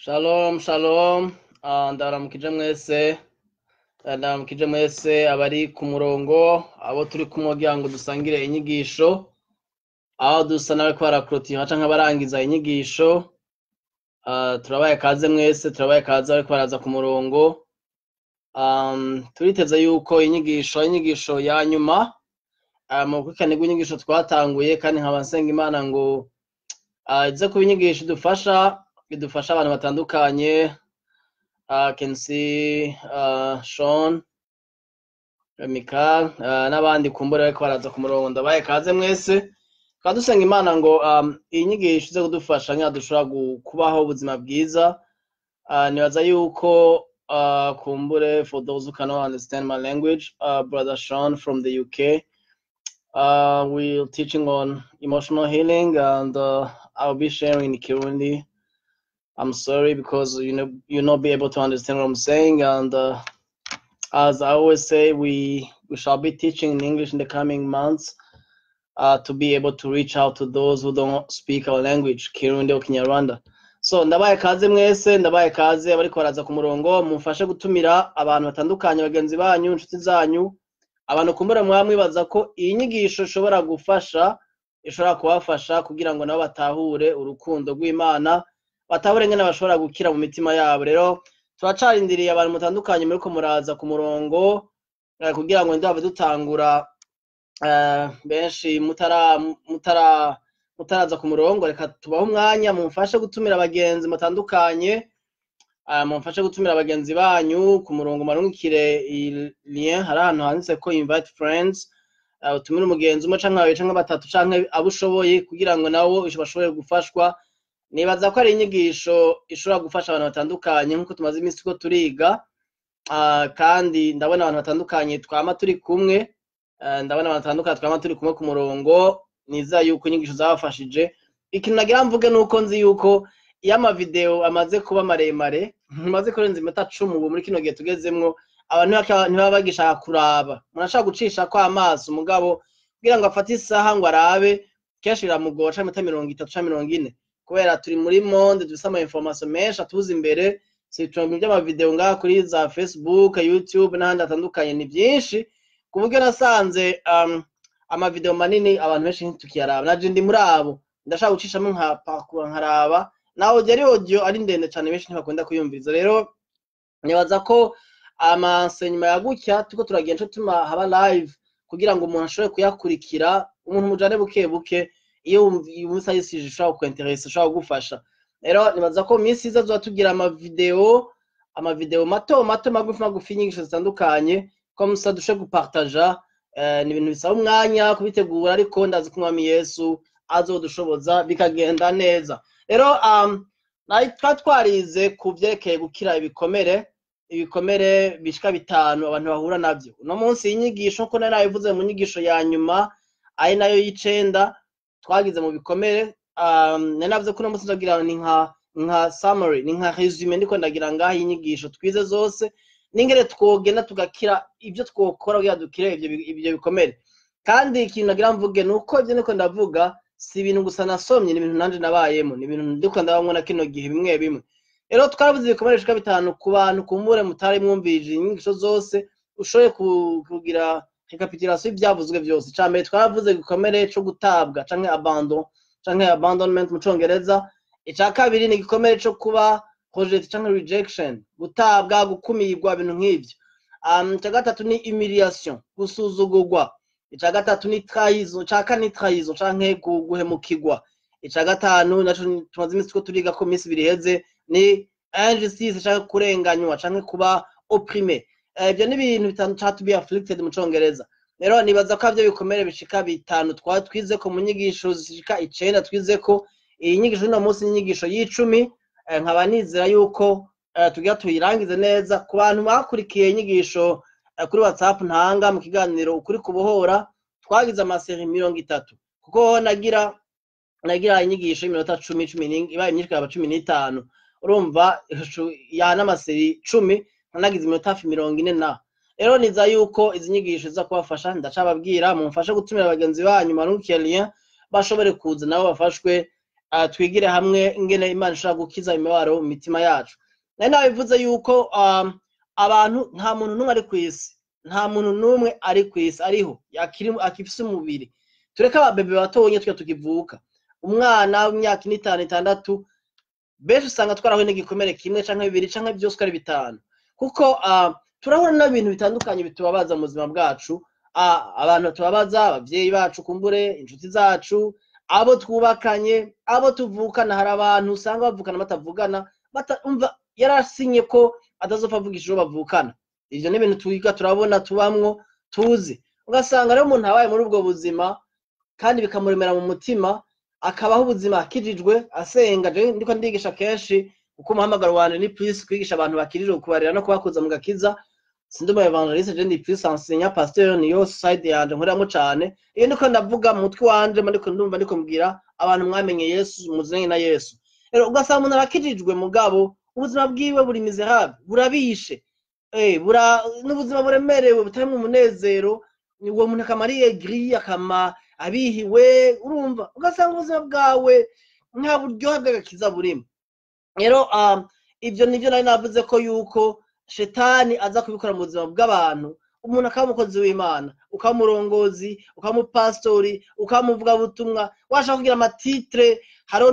Shalom, shalom. Ndabaramukije mwese. Ndabaramukije mwese abari ku murongo, abo turi kumwe kugira ngo dusangire inyigisho, aho dusa n'abariko barakurutira canke abarangiza inyigisho. Turabaye kaze mwese, turabaye kaze abariko baraza ku murongo. Turiteze yuko inyigisho ya nyuma mu rukurikirane rw'inyigisho twatanguye, kandi nkaba nsenga Imana ngo ize kuba inyigisho idufasha abantu batandukanye. I can see Sean, Mikael n'abandi kumbura bariko baraza ku murongo. Ndabaye kaze mwese. Tukaba dusenga Imana ngo iyi nyigisho ize kudufasha ngira dushobora kubaho ubuzima bwiza. Nibaza yuko kumbure, for those who cannot understand my language, Brother Sean from the UK, we're teaching on emotional healing, and I'll be sharing in Kirundi. I'm sorry, because you'll not be able to understand what I'm saying, and as I always say, we shall be teaching in English in the coming months to be able to reach out to those who don't speak our language, Kirundi or Kinyarwanda. So ndabaye kaze mwese, ndabaye kaze abariko baraza ku murongo. Mumfashe gutumira abantu batandukanye, bagenzi banyu, inshuti zanyu, abantu kumbura mwaba mwibaza ko iyi nyigisho ishobora gufasha, ishobora kubafasha kugira ngo nabo batahure urukundo rw'Imana, batahure ngene bashobora gukira mu mitima yabo. Rero turacarindiriye abantu mutandukanye muriko muraza ku murongo kugira ngo ntiduhave dutangura benshi mutaraza ku murongo. Reka tubahe umwanya, mumfashe gutumira abagenzi mutandukanye, mumfashe gutumira abagenzi banyu ku murongo, marungikire iyi lien. Hari ahantu handitse ko "invite friends". Utumire umugenzi umwe canke babiri canke batatu canke abo ushoboye, kugira ngo nabo bashobore gufashwa. Nibaza ko ari inyigisho ishobora gufasha abantu batandukanye, nk'uko tumaze iminsi ko turiga. Kandi ndabona abantu batandukanye twama turi kumwe, ndabona abantu batandukanye twama turi kumwe ku murongo. Nizera yuko inyigisho zabafashije. Ikintu nagira mvuge nuko nzi yuko iyo amavideo amaze kuba maremare, maze kurenza iminota 10, ubu muri kino gihe tugezemwo, abantu ntibaba bagishaka kuraba. Umuntu ashaka gucisha ko amaso, mugabo kugira ngo afate isaha ngo arabe, kenshi biramugora, canke iminota 30 canke 40, kubera turi muri monde dufise ama information menshi atuza imbere. Si ibintu by'amavideo ngaha kuri za Facebook, YouTube n'ahandi hatandukanye, ni byinshi, ku buryo nasanze amavideo manini abantu benshi ntitukiyaraba. Naje ndi muri abo, ndashaka gucishamo nka parcours nkaraba, naho ari audio ari ndende cane, benshi ntibakunda kuyumviriza. Rero nibaza ko amaenseignement ya gutya turiko turagenda tuma haba live, kugira ngo umuntu ashobore kuyakurikira, umuntu mujane buke buke, iyo wumvise ari sujet ishobora kukwinteresa, ishobora kugufasha. Rero nibaza ko mu minsi iza tuzoba tugira amavideo mato mato, magufi magufi, inyigisho zitandukanye, comme ça dushobore gupartaja. Ni ibintu bisaba umwanya kubitegura, ariko ndazi ko Umwami Yesu azodushoboza bikagenda neza. Rero twari twarize ku vyerekeye gukira ibikomere, ibikomere bishika bitanu abantu bahura navyo. Uno munsi inyigisho, nkuko nari nabivuze mu nyigisho ya nyuma, ari nayo y'icenda twagize mu bikomere, nari navuze ko uno munsi nzogira ni nka summary, ni nka résumé ndiko ndagira ngaha inyigisho twize zose, n'ingene twogenda tugakira, ibyo twokora kugira dukire ivyo bikomere. Kandi ikintu nagira mvuge ni uko ivyo ndiko ndavuga si ibintu gusa nasomye, ni ibintu nanje nabayemo, ni ibintu ndiko ndabamwo na kino gihe bimwe bimwe. Rero twaravuze ibikomere bishika bitanu. Ku bantu kumbure mutari mwumvirije inyigisho zose, ushoboye kugira récapitulation y'ivyavuzwe vyose. Ica mbere twaravuze igikomere co gutabwa canke abandon, canke abandonment mu Congereza. Ica kabiri ni igikomere co kuba rejeté canke rejection, gutabwa, gukumirwa, ibintu nk'ivyo. Ica gatatu ni humiliation, gusuzugurwa. Ica gatatu ni trahison, ica kane ni trahison canke guhemukirwa. Ica gatanu naco tumaze iminsi turiko turiga ko iminsi 2 iheze, ni injustice canke kurenganywa canke kuba opprimé. Ivyo ni ibintu bitanu, ca to be afflicted mu Congereza. Rero nibaza ko ivyo bikomere bishika bitanu twari twize ko mu nyigisho zishika icenda twize ko. Iyi nyigisho y'uno munsi ni inyigisho y'icumi. Nkaba nizera yuko tugira tuyirangize neza. Ku bantu bakurikiye inyigisho kuri WhatsApp ntanga mu kiganiro Ukuri Kubohora, twagize amaséries 30, kuko nagira inyigisho y'iminota 10, cumi, ibaye myinshi ikaba 15. Urumva ya n'amaséries 10, nagize iminota hafi 40. Na rero niza yuko izi nyigisho ziza kubafasha. Ndacababwira mumfashe gutumira bagenzi banyu, marungikiye lien, bashobore kuza nabo bafashwe. Twigire hamwe ingene Imana ishobora gukiza imibabaro mu mitima yacu. Nari nabivuze yuko abantu, nta muntu n'umwe ari kw'isi, nta muntu n'umwe ari kw'isi ariho akifise umubiri. Tureke ababebe batonya twe tukivuka, umwana w'imyaka 4, 5, 6, benshi usanga twarahuye n'igikomere kimwe canke bibiri canke byose uko ari bitanu, kuko turahura n'ibintu bitandukanye bitubabaza mu buzima bwacu. Abantu batubabaza, abavyeyi bacu, kumbure inshuti zacu, abo twubakanye, abo tuvukana. Hari abantu usanga bavukana batavugana, umva yarasinye ko atazopfa avugisha uwo bavukana. Ivyo ni ibintu twiga, turabona, tubamwo, tuzi. Ugasanga rero umuntu abaye muri ubwo buzima kandi bikamuremera mu mutima, akabaho ubuzima akijijwe, asenga. Je ndiko ndigisha kenshi, kuko umuhamagaro wanje ni plus kwigisha abantu bakirijwe, kubarera no kubakuza mu gakiza. Sindi umu évangéliste, je ndi plus enseignant pasteur, niyo side yanje nkoreramwo cane. Iyo ndiko ndavuga mu mutwe wanje, mba ndiko ndumva ndiko mbwira abantu mwamenye Yesu, muzanye na Yesu. Rero ugasanga umuntu arakijijwe, mugabo ubuzima bwiwe buri misérable, burabishe, bura n'ubuzima buremerewe, butarimwo umunezero. Uwo muntu akama ari aigri, akama abihiwe. Urumva, ugasanga ubuzima bwawe nta buryohe bw'agakiza burimo. Rero ivyo nivyo nari navuze ko yuko shetani aza kubikora mu buzima bw'abantu. Umuntu akaba umukozi w'Imana, ukaba umurongozi, ukaba umupasitori, ukaba umuvugabutumwa, washaka kugira ama titres. Hariho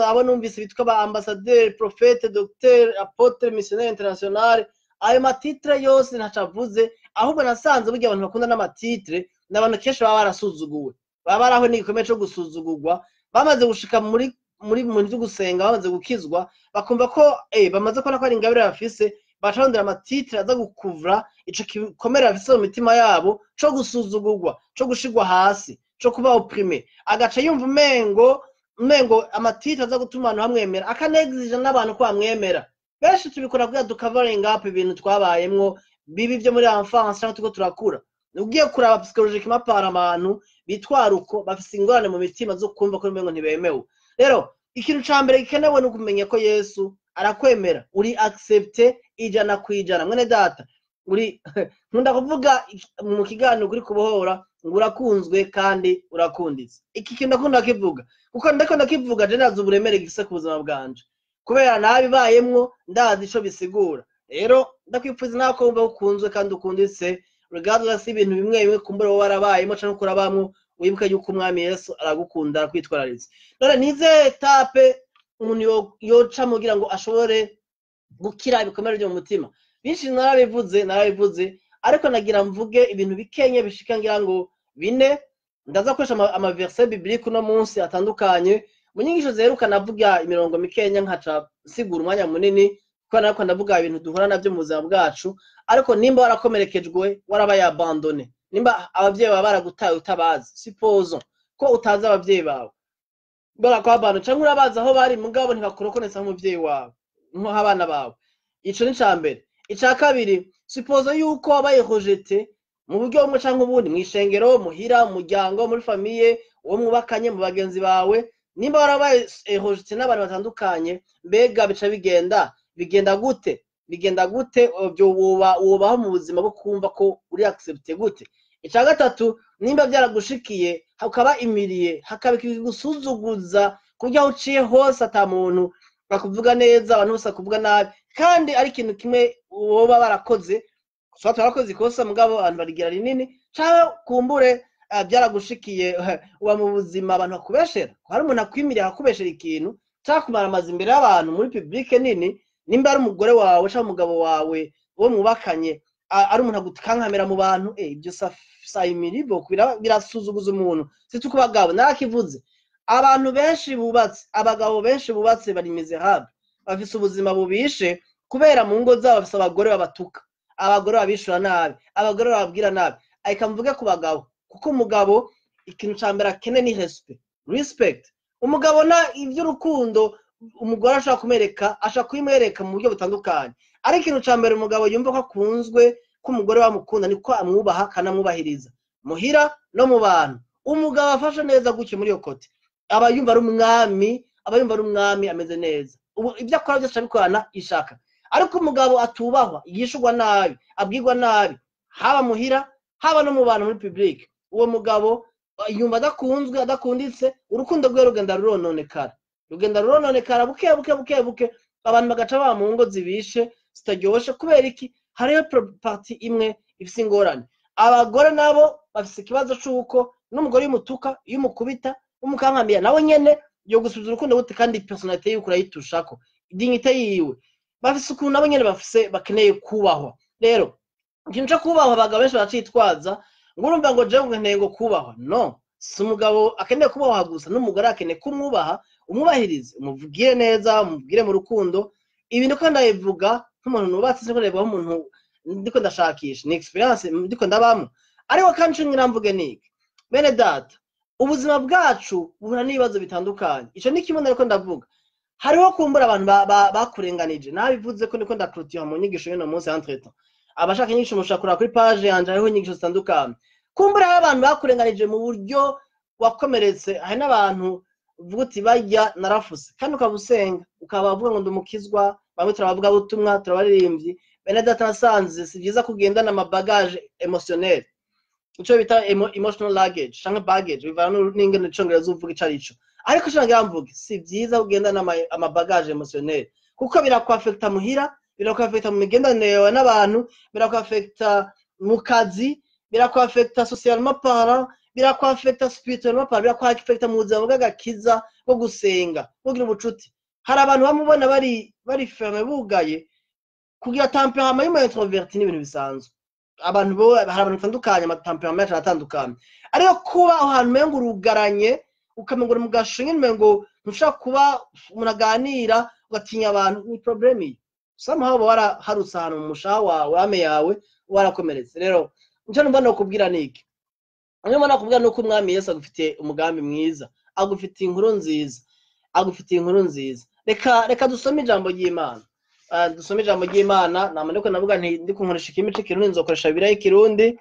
abo numvise bitwa ba ambassadeur, prophète, docteur, apôtre, missionnaire international. Ayo ma titres yose ntaco avuze. Ahubwo nasanze burya abantu bakunda n'ama titres ni abantu kenshi baba barasuzuguwe, baba barahuye n'igikomere co gusuzugurwa, bamaze gushika muri mu vyo gusenga, bamaze gukizwa, bakumva ko bamaze kubona ko ari ingabire bafise, baca barondera ama titres aza gukuvura ico gikomere bafise mu mitima yabo co gusuzugurwa, co gushirwa hasi, co kuba opprimé. Agaca yumva umengo ama titres aza gutuma abantu bamwemera, akanegizija n'abantu ko bamwemera. Benshi tubikora kugira dukavaringa up ibintu twabayemwo bibi vyo muri enfance canke turiko turakura. Ugiye kuraba psychologiquement par abantu bitwara uko, bafise ingorane mu mitima zo kumva ko umengo ntibemewe. Rero ikintu ca mbere gikenewe ni ukumenya ko Yesu arakwemera, uri accepté 100%. Mwene data, uri nkunda kuvuga mu kiganiro kuri kubohora ngo urakunzwe kandi urakunditse. Iki kintu ndakunda kivuga, kuko ndako ndakivuga je ndazi uburemere gifise ku buzima bwanje, kubera nabibayemwo, ndazi ico bisigura. Rero ndakwipfuza nawe ko wumva ukunzwe kandi ukunditse, regardless y'ibintu bimwe bimwe kumbura wowe warabayemo canke ukurabamwo. Wibuke yuko Umwami Yesu aragukunda, arakwitwararitse. None nize étapes umuntu yocamwo kugira ngo ashobore gukira ibikomere vyo mu mutima? Byinshi narabivuze, narabivuze, ariko nagira mvuge ibintu bikenye bishika ngira ngo bine. Ndaza gukoresha ama versets bibliques uno munsi atandukanye. Mu nyigisho ziheruka navuga imirongo mikenya, nkaca nsigura umwanya munini, kuko nariko ndavuga ibintu duhura navyo mu buzima bwacu. Ariko nimba warakomerekejwe, warabaye abandonné, nimba abavyeyi bawe baragutaye utabazi, supposons ko utazi abavyeyi bawe barakwabana, canke urabazi aho bari mugabo ntibakurokonesa nk'umuvyeyi wawe, nk'abana bawe, ico ni ica mbere. Ica kabiri, supposons yuko wabaye rejeté mu buryo bumwe canke ubundi, mw'ishengero, muhira, mu muryango, muri famille, uwo mwubakanye, mu bagenzi bawe. Nimba warabaye rejeté n'abantu batandukanye, mbega bica bigenda gute? Bigenda gute? Ivyo wobaho mu buzima bwo kumva ko uri accepté gute? Ica gatatu, nimba vyaragushikiye hakaba imiriye, hakaba ikigusuzuguza ku buryo aho uciye hose ata muntu bakuvuga neza, abantu bose bakuvuga nabi, kandi ari ikintu kimwe woba barakoze, soit warakoze ikosa mugabo abantu barigira rinini, canke kumbure byaragushikiye uba mu buzima abantu bakubeshera, hari umuntu akwimiriye akakubeshera ikintu canke kumara amazi imbere y'abantu muri public nini. Nimba ari umugore wawe canke umugabo wawe, uwo mwubakanye, ari umuntu agukankamira mu bantu, ibyo ça humilie beaucoup, birasuzuguza umuntu. Si ku bagabo, narakivuze, abantu benshi bubatse, abagabo benshi bubatse bari misérable, bafise ubuzima bubishe, kubera mu ngo zabo bafise abagore babatuka, abagore babishura nabi, abagore bababwira nabi. Ariko mvuge ku bagabo, kuko umugabo ikintu ca mbere akene ni respect, respect. Umugabo na ivy'urukundo umugore ashobora kumwereka, ashobora kubimwereka mu buryo butandukanye, ariko ikintu ca mbere umugabo yumva ko akunzwe, ko umugore bamukunda, niko amwubaha kandi amwubahiriza muhira no mu bantu. Umugabo afashe neza gutyo muri iyo côté, aba yumva ari umwami, aba yumva ari umwami, ameze neza. Ubu ibyo akora byose abikorana ishaka. Ariko umugabo atubahwa, yishurwa nabi, abwirwa nabi, haba muhira, haba no mu bantu muri public, uwo mugabo yumva adakunzwe, adakunditse, urukundo rwe rugenda rurononekara. Rugenda rurononekara buke buke buke buke, abantu bagaca baba mu ngo zibishe zitaryoshe. Kubera iki? Hariho partie imwe ifise ingorane. Abagore nabo bafise ikibazo c'uko n'umugore iyo umutuka, iyo umukubita, umukankamiya, nawe nyene yo gusubiza urukundo gute? Kandi personnalité yiwe urayitushako, dignité yiwe. Bafise ukuntu nabo nyene bafise bakeneye kubahwa. Rero ikintu co kubahwa, abagabo benshi baracitwaza ngo urumva ngo jewe nkeneye ngo kubahwa. No si umugabo akeneye kubahwa gusa, n'umugore akeneye kumwubaha. Umwubahirize, umuvugire neza, umubwire mu rukundo. Ibi ndiko ndabivuga nk'umuntu nubatse, siniko ndabivuga nk'umuntu ndiko ndashakisha, ni expérience ndiko ndabamwo. Ariko kandi ico ngira mvuge niki, bene data? Ubuzima bwacu buhura n'ibibazo bitandukanye. Ico ni kimwe nariko ndavuga. Hariho kumbura abantu bakurenganije. Nabivuze ko ndiko ndaclôtura mu nyigisho y'uno munsi. Entre-temps, abashaka inyigisho mushobora kuraba kuri page yanje, hariho inyigisho zitandukanye. Kumbura hariho abantu bakurenganije mu buryo wakomeretse. Hari n'abantu uvuga uti barya narafuse, kandi ukaba usenga, ukaba uvuga ngo ndumukizwa. Bamwe turabavuga butumwa, turabaririmbyi. Bene data, nasanze si byiza kugendana ama bagage émotionnel, ico bita emotional luggage canke baggage, bivana n'ingene icongereza uvuga ico arico. Ariko ico nagira mvuge, si byiza kugendana ama bagage émotionnel, kuko birakwaffecta muhira, birakwaffecta mu migenderanire yawe n'abantu, birakwaffecta mu kazi, birakwaffecta socialement parlant, birakwaffecta spirituellement parlant, birakwaffecta mu buzima bw'agakiza, bwo gusenga, bugira ubucuti. Hari abantu bamubona bari fermé, bugaye. Kugira tempérament y'umu introverti ni ibintu bisanzwe. Abantu bo hari abantu batandukanye, ama tempérament yacu aratandukanye. Ariko kuba aho hantu umengo urugaranye, ukamengo uri mu gasho nyene, umengo ntushobora kuba umuntu aganira, ugatinya abantu, ni problème iyo. Somehow uba waraharutse ahantu mu mushaha wawe, âme yawe warakomeretse. Rero nico numva nokubwira niki? Niyo mbona nakubwira nuko Umwami Yesu agufitiye umugambi mwiza, agufitiye inkuru nziza, agufitiye inkuru nziza. Reka dusome ijambo ry'Imana. Dusome ijambo ry'Imana. Nama ndiko navuga nti ndiko nkoresha ikimi c'ikirundi, nzokoresha Bibiliya y'ikirundi.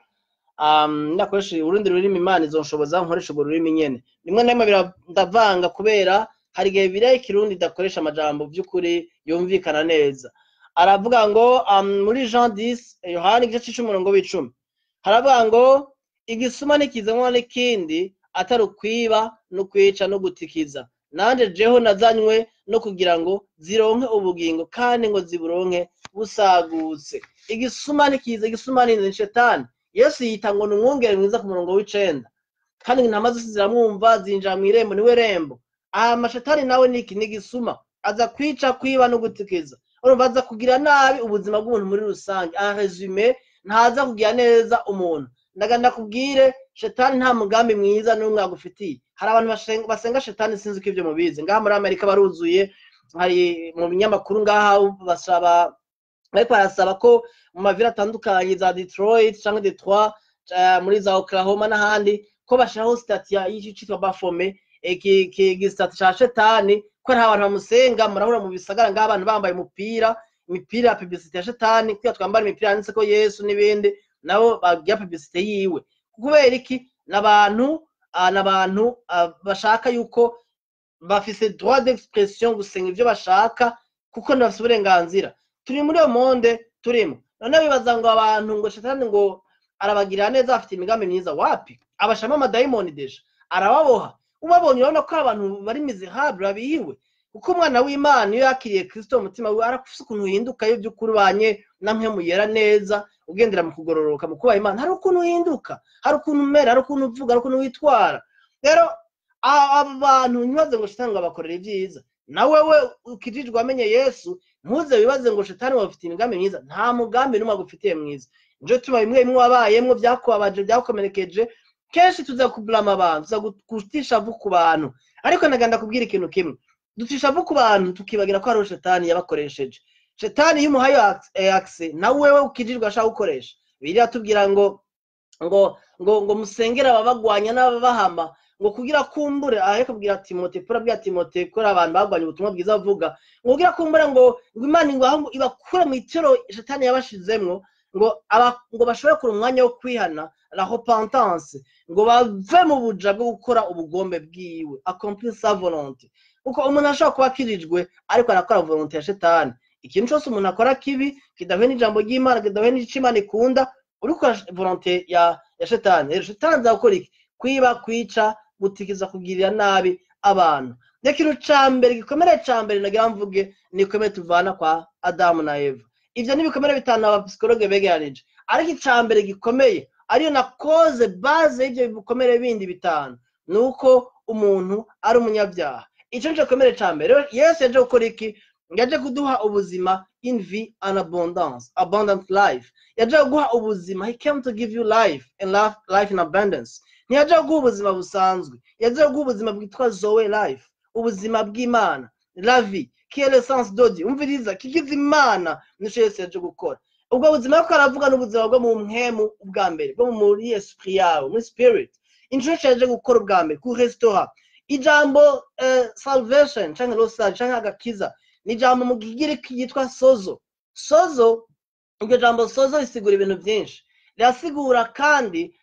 Ndakoresha urundi rurimi, Imana izonshoboza nkoresha urwo rurimi nyene. Rimwe na rimwe ndavanga, kubera hari igihe Bibiliya y'ikirundi idakoresha amajambo vy'ukuri yumvikana neza. Aravuga ngo muri Jean 10, Yohani igice c'icumi, umurongo w'10, haravuga ngo igisuma ntikizanwa n'ikindi atari ukwiba no kwica no gutikiza. Nanje jeho nazanywe no kugira ngo zironke ubugingo, kandi ngo ziburonke busagutse. Igisuma ntikiza. Igisuma ni shetani. Yesu yita ngo ni umwungere mwiza ku murongo w'9, kandi intama zose ziramwumva, zinjira mu irembo, niwe rembo. Aha amashetani nawe niki? Ni igisuma, aza kwica, kwiba no gutikiza. Urumva aza kugira nabi ubuzima bw'umuntu muri rusange. En résumé, ntaza kugira neza umuntu. Ndaga ndakubwire, shetani nta mugambi mwiza n'umwe agufitiye. Hari abantu basenga shetani, sinzi ko ivyo mubizi. Ngaha muri Amerika baruzuye. Hari mu binyamakuru ngaha basaba, bariko barasaba ko mu ma villes atandukanye za Detroit canke Detroit, muri za Oklahoma n'ahandi, ko bashiraho statue y'icitwa Baphomet, iki statue ca shetani, ko hari abantu bamusenga. Murahura mu bisagara ngaha abantu bambaye umupira, imipira ya publicité ya shetani, kugira twambara imipira yanditseko Yesu n'ibindi, nabo bagira publicité yiwe. Kubera iki? N'abantu bashaka yuko bafise droit d'expression, gusenga ivyo bashaka, kuko ntibafise uburenganzira. Turi muri iyo monde turimo. None bibaza ngo abantu ngo shetani ngo arabagirira neza, afite imigambi myiza? Wapi, abashamo amadayimoni déjà, arababoha. Ubabonye urabona ko abantu bari misérable, babihiwe. Kuko umwana w'Imana iyo yakiriye Kristo mu mutima wiwe, arafise ukuntu uhinduka. Iyo by'ukuri ubanye na Mpwemu Yera neza, ugendera mu kugororoka, mu kubaha Imana, hari ukuntu uhinduka, hari ukuntu umera, hari ukuntu uvuga, hari ukuntu witwara. Rero abo bantu ntibaze ngo shetani ngo abakorera ibyiza. Na wewe ukijijwe, wamenye Yesu, ntuze wibaze ngo shetani wafite imigambi myiza. Nta mugambi n'umwe agufitiye mwiza. Nico gituma bimwe bimwe wabayemwo byakubabaje, byakomerekeje, kenshi tuza kublama abantu, tuza gutisha vu ku bantu. Ariko naganda kubwira ikintu kimwe: dutisha vu ku bantu, tukibagira ko hariho shetani yabakoresheje. Shetani iyo umuhaye accès, na wewe ukijijwe ashaka gukoresha. Bibiliya tubwira ngo musengere ababagwanya n'ababahama, ngo kugira kumbure. Aha kubwira Timote, Paul abwira Timote ko abantu bagwanya ubutumwa bwiza, avuga ngo kugira kumbure ngo Imana ngo aho ibakure mu itero shetani yabashizemwo, ngo bashobore kura umwanya wo kwihana, la repentance, ngo bave mu buja bwo gukora ubugombe bwiwe, accomplir sa volonté. Kuko umuntu ashobora kuba akirijwe ariko arakora volonté ya shetani. Ikintu cyose umuntu akora kibi, kidahuye n'ijambo ry'Imana, kidahuye n'ico Imana ikunda, uri gukora volonté ya shetani. Rero shetani azakora iki? Kwiba, kwica, gutikiza, kugirira nabi abantu. Ikintu ca mbere, gikomere ca mbere nagira mvuge, ni igikomere tuvana kwa Adamu na Eva. Ivyo ni ibikomere bitanu abapsikologe begeranije, ariko ica mbere gikomeye, ariyo na cause base y'ivyo bikomere bindi bitanu, ni uko umuntu ari umunyabyaha. Ico nico gikomere ca mbere. Rero Yesu yaje gukora iki? Yaje kuduha ubuzima, une vie en abondance, abundant life. Yaje kuguha ubuzima. He came to give you life and life, life in abundance. Ntiyaje kuguha ubuzima busanzwe, yaje kuguha ubuzima bwitwa zoe life, ubuzima bw'Imana, la vie qui est l'essence de Dieu. Umviriza, kigize Imana, nico Yesu yaje gukora. Ubwo buzima ariko aravuga n'ubuzima bwo mu mpwemu, ubwa mbere bwo muri esprit yawe, muri spirit. Inco yaje gukora ubwa mbere, ku restaurer. Ijambo salvation canke le salut canke agakiza ni ijambo mu Kigiriki ryitwa sozo. Sozo, iryo jambo sozo risigura ibintu byinshi. Rirasigura kandi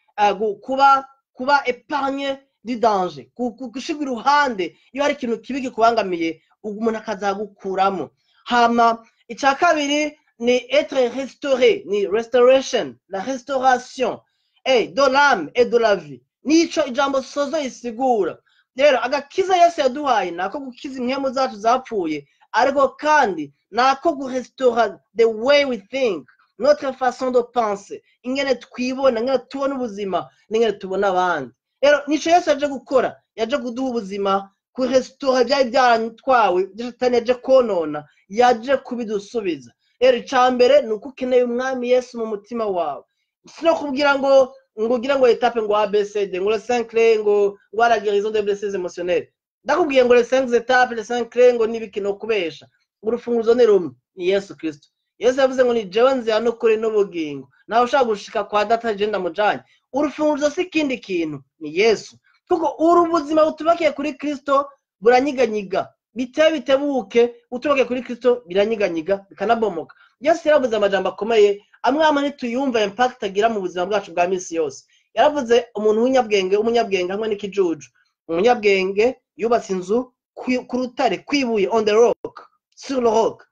kuba épargné du danger, gushirwa iruhande iyo hari ikintu kibi kikubangamiye, umuntu akazagukuramo. Hama icya kabiri ni être restauré, ni restauration, la restauration de l'âme et de la vie. Nico ijambo sozo risigura. Rero agakiza Yesu yaduhaye nako gukiza impwemu zacu zapfuye, ariko kandi nako gurestora the way we think, notre façon de penser, ingene twibona, ingene tubona ubuzima n'ingene tubona abandi. Rero nico Yesu yaje gukora, yaje kuduha ubuzima, kurestora byari byaratwawe, ibyo Satani yaje konona, yaje kubidusubiza. Rero ica mbere ni uko ukeneye Umwami Yesu mu mutima wawe. Sinokubwira ngo ugire ngo étape, ngo ABCD, ngo les cinq clés, ngo la guérison des blessés émotionnels. Ndakubwiye ngo les cinq étapes, les cinq clés, ngo nibiki, no kubesha. Urufunguzo ni rumwe, ni Yesu Kristo. Yesu yavuze ngo: "Ni jewe nzira n'ukuri n'ubugingo, nawe ushaka gushika kwa Data je ndamujanye." Urufunguzo si ikindi kintu, ni Yesu, kuko uru buzima butubakiye kuri Kristo buranyiganyiga, bitebe bitebuke. Utubakiye kuri Kristo biranyiganyiga, bikanabomoka. Yesu yaravuze amajambo akomeye, amwe amwe ntituyumva impact agira mu buzima bwacu bwa misi yose. Yaravuze umuntu w'umunyabwenge, umunyabwenge hamwe n'ikijuju. Umunyabwenge yubatse inzu ku rutare, kwibuye, on the rock, sur le roc,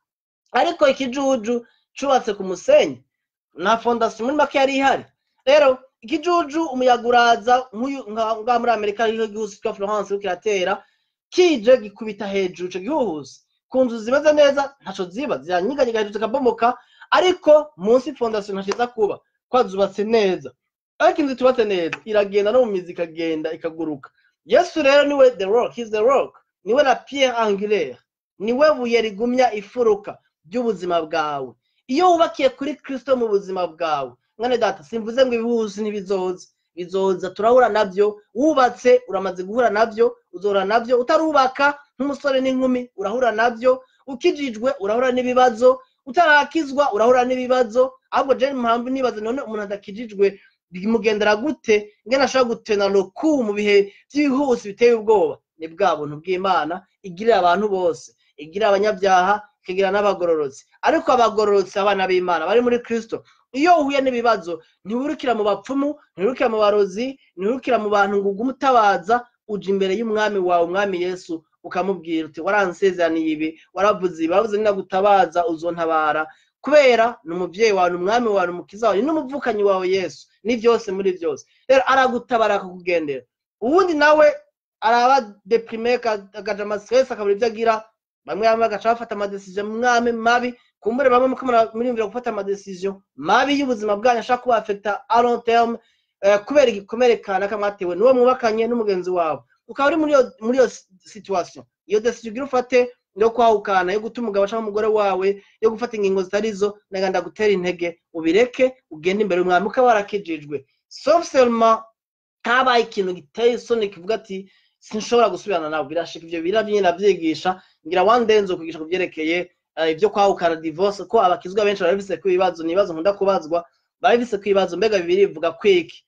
ariko ikijuju cubatse ku musenyi, nta fondation muri make yari ihari. Rero ikijuju, umuyaga uraza, nk'uyu ngaha muri Amerika hariho igihuhusi cyitwa Florence kiriko kiratera, kije gikubita hejuru. Ico gihuhusi ku nzu zimeze neza ntaco ziba, ziranyiganyiga hejuru zikabomoka, ariko munsi fondation ntaco iza kuba kwa zubatse neza. Ariko inzu itubatse neza iragenda no mu mizi, ikagenda ikaguruka. Yesu rero niwe the rock, he's the rock, niwe la pierre angulaire, niwe buye rigumya ifuruka ry'ubuzima bwawe. Iyo wubakiye kuri Kristo mu buzima bwawe, mwene data, simvuze ngo ibihuhusi ntibizoza, bizoza, turahura nabyo. Wubatse uramaze guhura nabyo, uzohura nabyo. Utarubaka, nk'umusore n'inkumi, urahura nabyo. Ukijijwe urahura n'ibibazo, utarakizwa urahura n'ibibazo. Ahubwo je impamvu nibaza, none umuntu adakijijwe bimugendera gute, ingene ashobora gutena roku mu bihe by'ibihuhusi biteye ubwoba? Ni bwa buntu bw'Imana igirira abantu bose, igirira abanyabyaha, ikagira n'abagororotsi. Ariko abagororotsi, abana b'Imana bari muri Kristo, iyo uhuye n'ibibazo ntiwirukira mu bapfumu, ntiwirukira mu barozi, ntiwirukira mu bantu ngo ugume utabaza. Uja imbere y'Umwami wawe, Umwami Yesu, ukamubwira uti: "Waransezeraniye ibi, waravuze ibi, waravuze ninagutabaza uzontabara." Kubera ni umubyeyi wawe, ni Umwami wawe, ni Umukiza wawe, ni n'umuvukanyi wawe. Yesu ni byose muri byose. Rero aragutabara, akakugendera. Uwundi nawe araba déprimé, akaja ama stress, akabura ibyo agira. Bamwe bamwe bagaca bafata ama décisions mwame mabi. Kumbure bamwe muko muriyumvira gufata ama décisions mabi y'ubuzima bwanyu ashaka kuba affecta à long terme, kubera igikomere kanaka mwatewe n'uwo mwubakanye, n'umugenzi wawe, ukaba uri muri iyo situation. Iyo décision ugira ufate yo kwahukana, yo guta umugabo cyangwa umugore wawe, yo gufata ingingo zitari zo, naga gutera intege ubireke, ugende imbere y'Umwami ukaba warakijijwe, sauf seulement habaye ikintu giteye isoni kivuga ati: "Sinshobora gusubirana nawe." Birashika ivyo, biravyo nyine navyigisha. Ngira one day nzokwigisha ku vyerekeye ibyo kwahukana, divorce, ko abakizwa benshi barabifise ko ibibazo. Ni ibibazo nkunda kubazwa, barabifise ko ibibazo: mbega bibiri bivuga kwiki?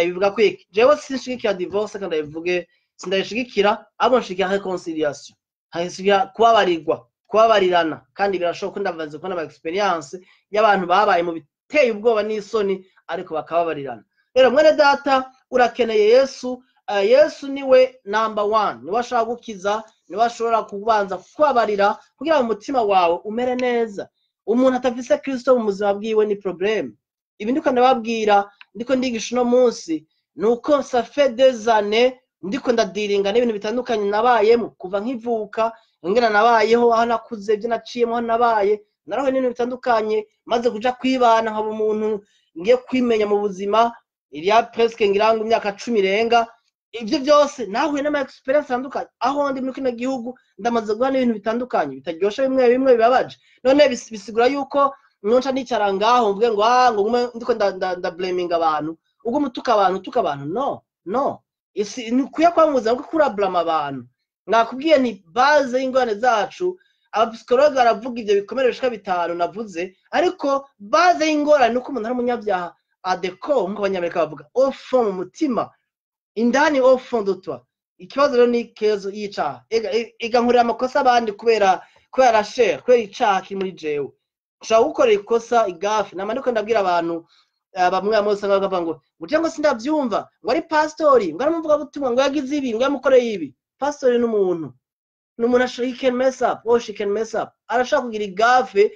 Bivuga kwiki? Jewe sinshigikira divorce, kandi ndabivuge, sindayishigikira, ahubwo nshigikira réconciliation, hashigikira kubabarirwa, kubabarirana. Kandi birashoboka, ndavaze kubona ama expérience y'abantu babaye mu biteye ubwoba n'isoni, ariko bakababarirana. Rero mwene data, urakeneye Yesu. Yesu niwe number one, niwe ashobora gukiza, niwe ashobora kubanza kubabarira kugira ngo umutima wawe umere neza. Umuntu atafise Kristo mu buzima bwiwe ni problème. Ibi ndiko ndababwira, ndiko ndigisha uno munsi, ni uko ça fait des années Ndiko ndadealinga n'ibintu bitandukanye nabayemo kuva nkivuka, ingene nabayeho, aho nakuze, ibyo naciyemo, aho nabaye, narahuye n'ibintu bitandukanye, maze kuja kwibana nkaba umuntu ngiye kwimenya mu buzima iriya presque ngira ngo imyaka 10 irenga. Ibyo byose nahuye n'ama experience atandukanye. Aho ndi muri kino gihugu ndamaze guhura n'ibintu bitandukanye bitaryoshe, bimwe bimwe bibabaje. None bisigura yuko nonca nicara ngaho mvuge ngo ngo ngume ndiko nda blaming abantu, ubwo mutuka abantu, tuka abantu? No, isi ntikwiye kuba mu buzima bwo kurablama abantu. Nakubwiye ni base y'ingorane zacu. Abapsychologue baravuga ibyo bikomere bishika bitanu navuze, ariko base y'ingorane ni uko umuntu ari umunyabyaha adeko, nk'uko Abanyamerika bavuga, au fond, mu mutima indani, au fond de toi. Ikibazo rero ni kezo y'icaha. Ega nkorera amakosa abandi kubera la chair, kubera icaha kiri muri jewe. Nshobora gukorera ikosa, igaffe. Nama ndiko ndabwira abantu, bamwe bamwe usanga bakavuga ngo uje ngo sindavyumva, ngo ari pastori, ngo ari umuvugabutumwa, ngo yagize ibi, ngo yamukoreye ibi. Pastori n'umuntu, ni umuntu, he can mess up or she can mess up. Arashaka kugira igaffe,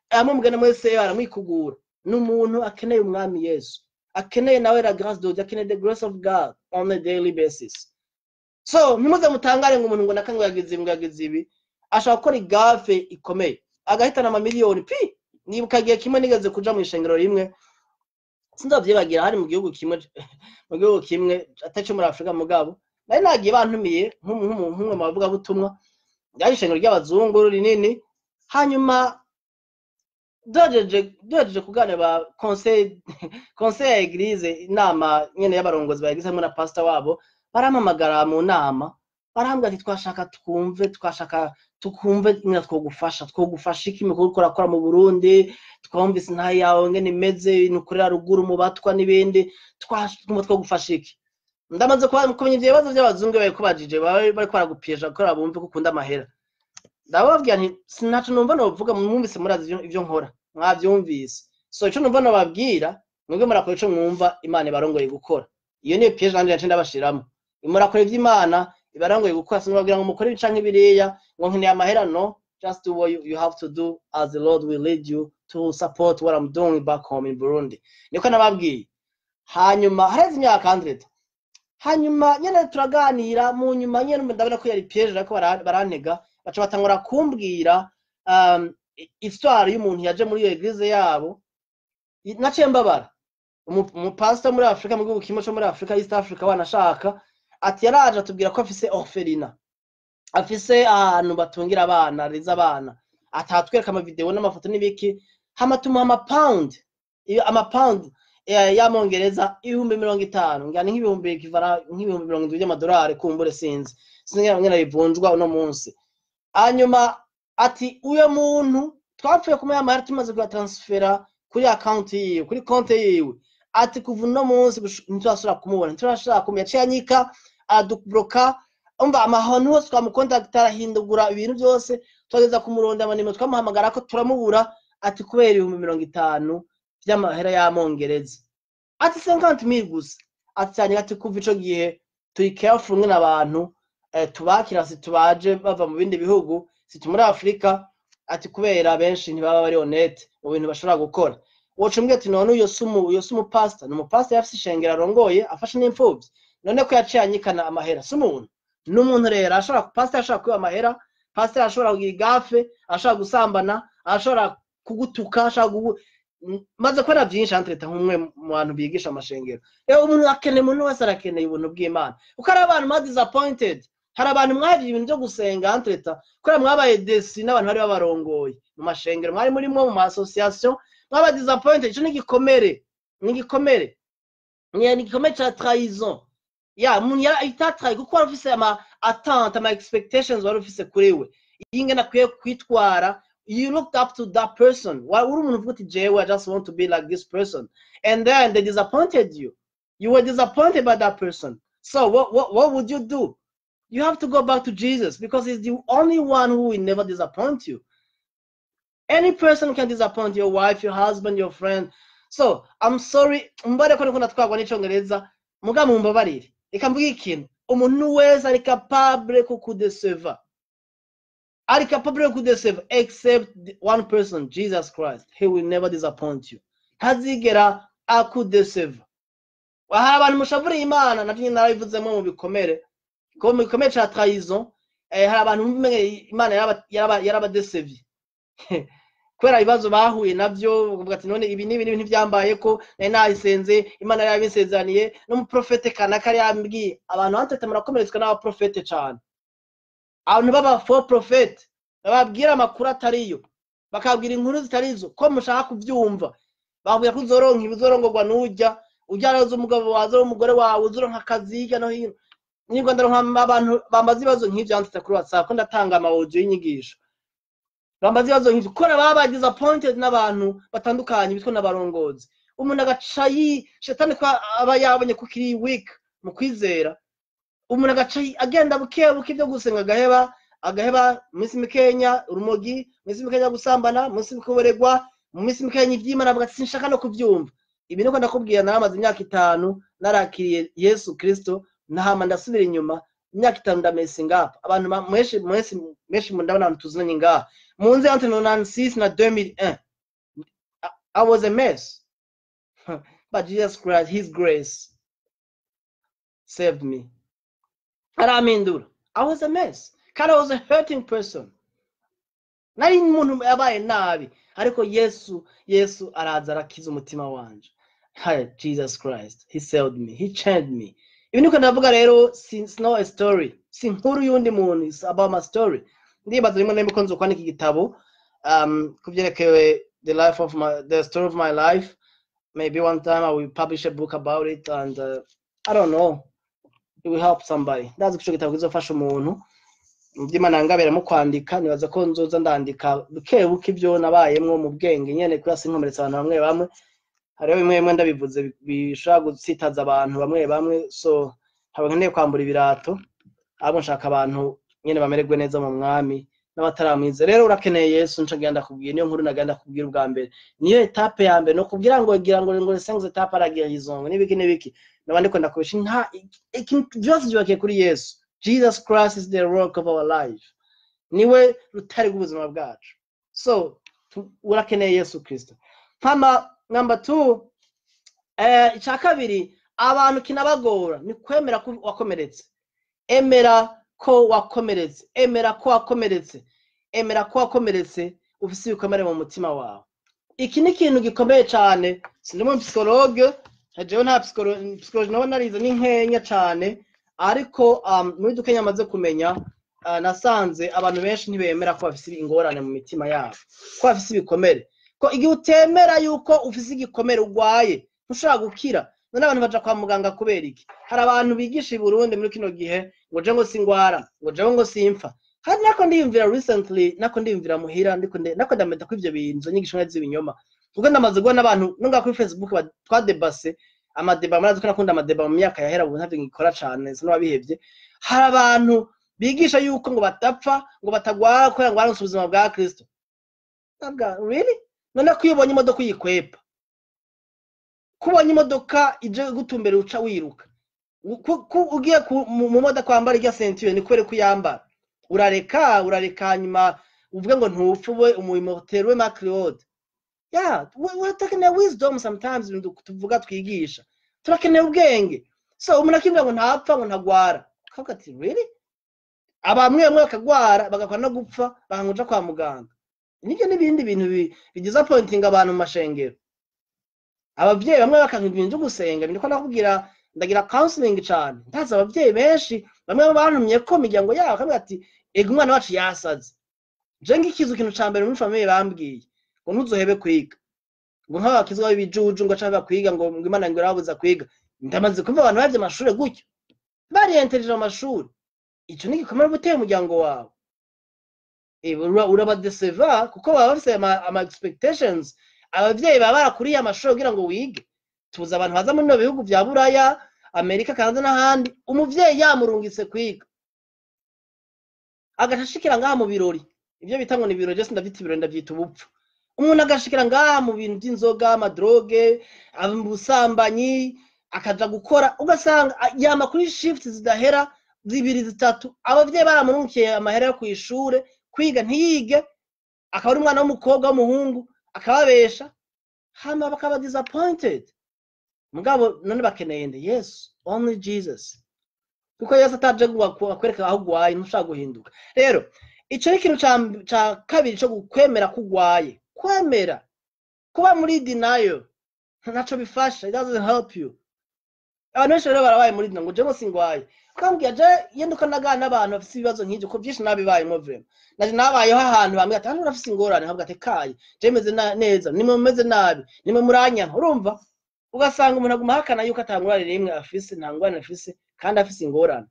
amwe mwese aramwikugura. Ni umuntu akeneye Umwami Yesu, akeneye nawe la grâce de Dieu, akeneye the grace of God on a daily basis. So ntimuze mutangare ngo umuntu ngo nakango yagize ibi, ngo yagize ibi. Ashaka gukora igaffe ikomeye agahitana amamiliyoni pi. Nibuka igihe kimwe nigeze kuja mu ishengero rimwe, sinzavyibagira, hari mu gihugu kimwe atari muri Afurika, mugabo nari nagiye bantumiye nk'umwe mu bavugabutumwa. Ryari ishengero ry'abazungu rinini. Hanyuma duhejeje kuganira ba conseil ya église, inama nyene y'abarongozi ba église hamwe na pastor wabo, barampamagara mu nama, barambwira ati: "Twashaka twumve, twashaka tukumve nyine twogufasha iki mu gukora mu Burundi? Twumvise intahe yawe ngene imeze, ibintu ukorera ruguru mu Batwa n'ibindi, twumva twogufasha iki?" Ndamaze kumenya ivyo bibazo vy'abazungu bariko bajije, baba bariko baragupiesha kugira bumve ko ukunda amahera. Ndababwira nti: "Sinaco numva novuga, mwumvise, murazi ivyo nkora, mwavyumvise. So ico numva nobabwira, mwebwe murakora ico mwumva Imana ibarongoye gukora." Iyo niyo piège nanje naciye ndabashiramo: murakora ivyo Imana ibarongoye gukora. Sinababwira ngo mukore ibi canke biriya, ngo nkeneye amahera. No, just do what you have to do as the Lord will lead you to support what I'm doing back home in Burundi. Niko nababwiye. Hanyuma hareze imyaka 100, hanyuma nyene turaganira. Mu nyuma nyene ndabona ko yari piège, ariko barantega, baca batangura kumbwira histoire y'umuntu yaje muri iyo église yabo. Naciye mbabara. Umupastor muri Afrika, mu gihugu kimwe co muri Afrika, East Africa wanashaka, ati yaraje atubwira ko afise orphelinat, afise ahantu batungira abana, ariza abana, atatwereka amavideo n'amafoto n'ibiki. Hama tumuha amapound, iyo amapound y'amongereza 50,000, ngira ni nk'ibihumbi kivana nk'70,000 by'amadolari kumbure, sinzi ngene bivunjwa uno munsi. Hanyuma ati uyo muntu twapfuye kumuha amahera, tumaze kuyatransfera kuri account yiwe, kuri konte yiwe, ati kuva uno munsi ntiturasubira kumubona, ntiturashobora kumenya, yaciye anyika, aradubloka. Umva, amahantu hose twamukontakta arahindagura ibintu byose, twageza kumuronda amanimero, twamuhamagara ko turamubura. Ati kubera 50,000 vy'amahera y'amongereza, ati 50 mille gusa. Ati cyane, ati kuva ico gihe turi careful ngene abantu tubakira, si tubaje bava mu bindi bihugu, si muri Afurika, ati kubera benshi ntibaba bari honnête mu bintu bashobora gukora. Woca umbwira ati: "None uyo si umupastor?" Ni umupastor, yafise ishengero arongoye, afashe n'imfuvyi. None ko yaciye anyikana amahera, si umuntu? Ni umuntu. Rero ashobora, pastor ashobora kwiba amahera, pastor ashobora kugira igaffe, ashobora gusambana, ashobora kugutuka, ashobora maze kubona byinshi entre nk'umwe mu bantu bigisha amashengero. Rero umuntu akeneye, umuntu wese arakeneye ubuntu bw'Imana, kuko hari abantu mwa disappointed, hari abantu mwavye ibintu byo gusenga entre kubera mwabaye déçus n'abantu bari babarongoye mu mashengero mwari murimwo, mu ma association, mwaba disappointed. Ico ni igikomere, ni igikomere, ni igikomere ca trahison ya umuntu yaratrahi, kuko wari ufise ama attente, ama expectations wari ufise kuri we ingene akwiye kwitwara. You looked up to that person. Uri umuntu uvuga uti: "Jewe I just want to be like this person," and then they disappointed you. You were disappointed by that person. So what would you do? You have to go back to Jesus, because he's the only one who will never disappoint you. Any person can disappoint your wife, your husband, your friend. So I'm sorry, mbare ko niko natwagwa n'icongereza, muga mumbabarire. Reka mvuge ikintu: umuntu wese ari capable kukudeceva, ari capable yo kudeceva, except the one person, Jesus Christ. He will never disappoint you. Ntazigera akudeceva. Hari abantu mushavuriye Imana, navyo nyene narabivuzemo mu bikomere. Igikomere ca trahison, hari abantu bumva umenga Imana yarabadesevye kubera ibibazo bahuye navyo, bavuga ati: "None ibi n'ibi n'ibi ntivyambaye ko nari nayisenze, Imana yarabinsezeraniye, n'umuprofete kanaka yari yambwiye?" Abantu hantete murakomeretswa n'abaprofete cane, abantu b'aba faux prophètes bababwira amakuru atariyo, bakabwira inkuru zitarizo ko mushaka kuvyumva. Bakubwira ko uzoronka ibi, uzorongorwa n'urya urya, araza umugabo wawe, azoronka umugore wawe, uzoronka akazi hirya no hino. Nibwo ndaronka abantu bambaza ibibazo nk'ivyo yanditse kuri WhatsApp ko ndatanga ama audio y'inyigisho, bambaza ibibazo nk'ivyo kubera baba disappointed n'abantu batandukanye bitwa n'abarongozi. Umuntu agaca yi shetani ko aba yabonye ko ukiri weak mu kwizera, umuntu agaca agenda buke buke, ibyo gusenga agaheba, agaheba mu minsi mikenya urumogi, mu minsi mikenya gusambana, mu minsi kuboregwa, mu minsi mikenya ivy'Imana avuga ati: "Sinshaka no kuvyumva." Ibi niko ndakubwira, naramaze imyaka 5 narakiriye Yesu Kristo, nahama ndasubira inyuma imyaka 5, ndamesinga up. Abantu mweshi mwese mweshi mundabona, abantu tuzinanye ngaha munzi, entre 96 na 2001 I was a mess, but Jesus Christ, his grace saved me, arampindura. I was a mess kandi I was a hurting person, nari umuntu yabaye nabi, ariko Yesu araza arakiza umutima wanje. Hi, Jesus Christ, he saved me, he changed me. Ibi niko ndavuga rero, it's not a story, si inkuru y'undi muntu, it's about my story. Ndibaza rimwe na rimwe ko nzokwandika igitabo kuvyerekeye the story of my life. Maybe one time I will publish a book about it and I don't know, it will help somebody. Ndazi ko ico gitabo kizofasha umuntu. Mu vy'Imana yangabira mu kwandika, nibaza ko nzoza ndandika buke buke ibyo nabayemwo mu bwenge nyene, kubera sinkomeretsa abantu bamwe bamwe. Hariho bimwe bimwe ndabivuze bishobora gutsitaza abantu bamwe bamwe, so ntabwo nkeneye kwambura ibirato, ahubwo nshaka abantu nyene bamererwe neza mu Mwami n'abataramwiza. Rero urakeneye Yesu. Nca ngenda kubwira niyo nkuru nagenda kubwira ubwa mbere, niyo étape ya mbere, no kubwira ngo gira ngo les cinq étapes à la guérison n'ibiki n'ibiki, naba ndiko ndakubesha. Nta ikintu, byose byubakiye kuri Yesu. Jesus Christ is the rock of our life, niwe rutare rw'ubuzima bwacu. So urakeneye Yesu Kristo. Hama number two, icya kabiri abantu kinabagora ni kwemera ko wakomeretse. Emera ko wakomeretse, emera ko wakomeretse, emera ko wakomeretse, ufise ibikomere mu mutima wawe. Iki ni ikintu gikomeye cyane. Sindi umu psychologue jewe, nta psychologie nabo narize, ni nkenya cyane, ariko muri dukenya amaze kumenya, nasanze abantu benshi ntibemera ko bafise ingorane mu mitima yabo, ko bafise ibikomere, ko igihe utemera yuko ufise igikomere, urwaye, ntushobora gukira. None abantu baja kwa muganga kubera iki? Hari abantu bigisha i Burundi muri kino gihe ngo je ngo singwara, ngo jewe ngo simpfa. Hari nako ndiyumvira recently, nako ndiyumvira muhira, ndiko nako ndameta ko ivyo bintu, izo nyigisho z'ibinyoma, kuko ndamaze kubona abantu no ngaha kuri Facebook twadebase ama débats. Murazi ko nakunda ama débats mu myaka yahera, ubu ntavyo ngikora cane, sinabihevye. Hari abantu bigisha yuko ngo batapfa, ngo batagwara, kubera ngo baronse ubuzima bwa Kristo. Ndavuga: "Really? None ko iyo ubonye imodoka uyikwepa, ko ubonye imodoka ije gutumbera uca wiruka, ugiye mu modoka wambara irya ceinture, ni kubera ko uyambara, urareka urareka, hanyuma uvuge ngo ntupfe, ube umu immortel we Macleod?" Yeah, we're talking wisdom sometimes. Ibintu tuvuga twigisha, turakeneye ubwenge. So umuntu akibwira ngo ntapfa, ngo ntagwara, akavuga ati: "Really?" Abamwe bamwe bakagwara, bagakora no gupfa, bakanguja kwa muganga. Nibyo n'ibindi bintu bidisappointing abantu mu mashengero. Abavyeyi bamwe bakanka ibintu vyo gusenga. Niko nakubwira, ndagira counseling cane, ndazi abavyeyi benshi bamwe bantumye ko imiryango yabo, bakavuga ati: "Ega umwana wacu yasaze." Je ngikiza, ikintu ca mbere muri famille bambwiye ngo: "Ntuzohebe kwiga," ngo nk'abakizwa b'ibijuju ngo ashaka kwiga, ngo Imana ngo irababuza kwiga. Ndamaze kumva abantu bavye amashure gutyo, bariyentereje mu mashuri. Ico ni igikomere uba uteye umuryango wawe. Urabadeseva kuko baba bafise ama expectations. Abavyeyi baba barakuriye amashuri kugira ngo wige. Tuzi abantu baza muri bino bihugu vya Buraya, Amerika, Kanada n'ahandi, umuvyeyi yamurungitse kwiga, agaca ashikira ngaha mu birori, ivyo bita ngo ni ibirori. Je sindavyita ibirori, ndavyita ubupfu. Umuntu agashikira ngaha mu bintu vy'inzoga, ama drogues, ubusambanyi, akaja gukora, ugasanga yama kuri shift zidahera, zibiri, zitatu. Abavyeyi baramurungikiye amahera yo kw'ishure kwiga, ntiyige, akaba ari umwana w'umukobwa, w'umuhungu, akababesha, hama bakaba disappointed. Mugabo none bakeneye nde? Yesu, only Jesus. Kuko Yesu ataje ngo akwereke aho ugwaye, ntushaka guhinduka. Rero ico ni ikintu ca kabiri co kwemera ko ugwaye. Kwemera kuba muri denial ntaco bifasha, it doesn't help you. Abantu benshi rero barabaye muri denial ngo jewe singwaye. Ukambwira je iyo ndiko naganira n'abantu bafise ibibazo nk'ivyo, ko vyinshi nabibayemwo vraiment. Naje nabayeho ahantu bambwira ati: "Hano urafise ingorane." Nkavuga ati: "Kaye, je meze neza, nimwe mumeze nabi, nimwe muranyanka." Urumva, ugasanga umuntu aguma ahakana yuko ata ngorane n'imwe afise, nta ngorane afise, kandi afise ingorane.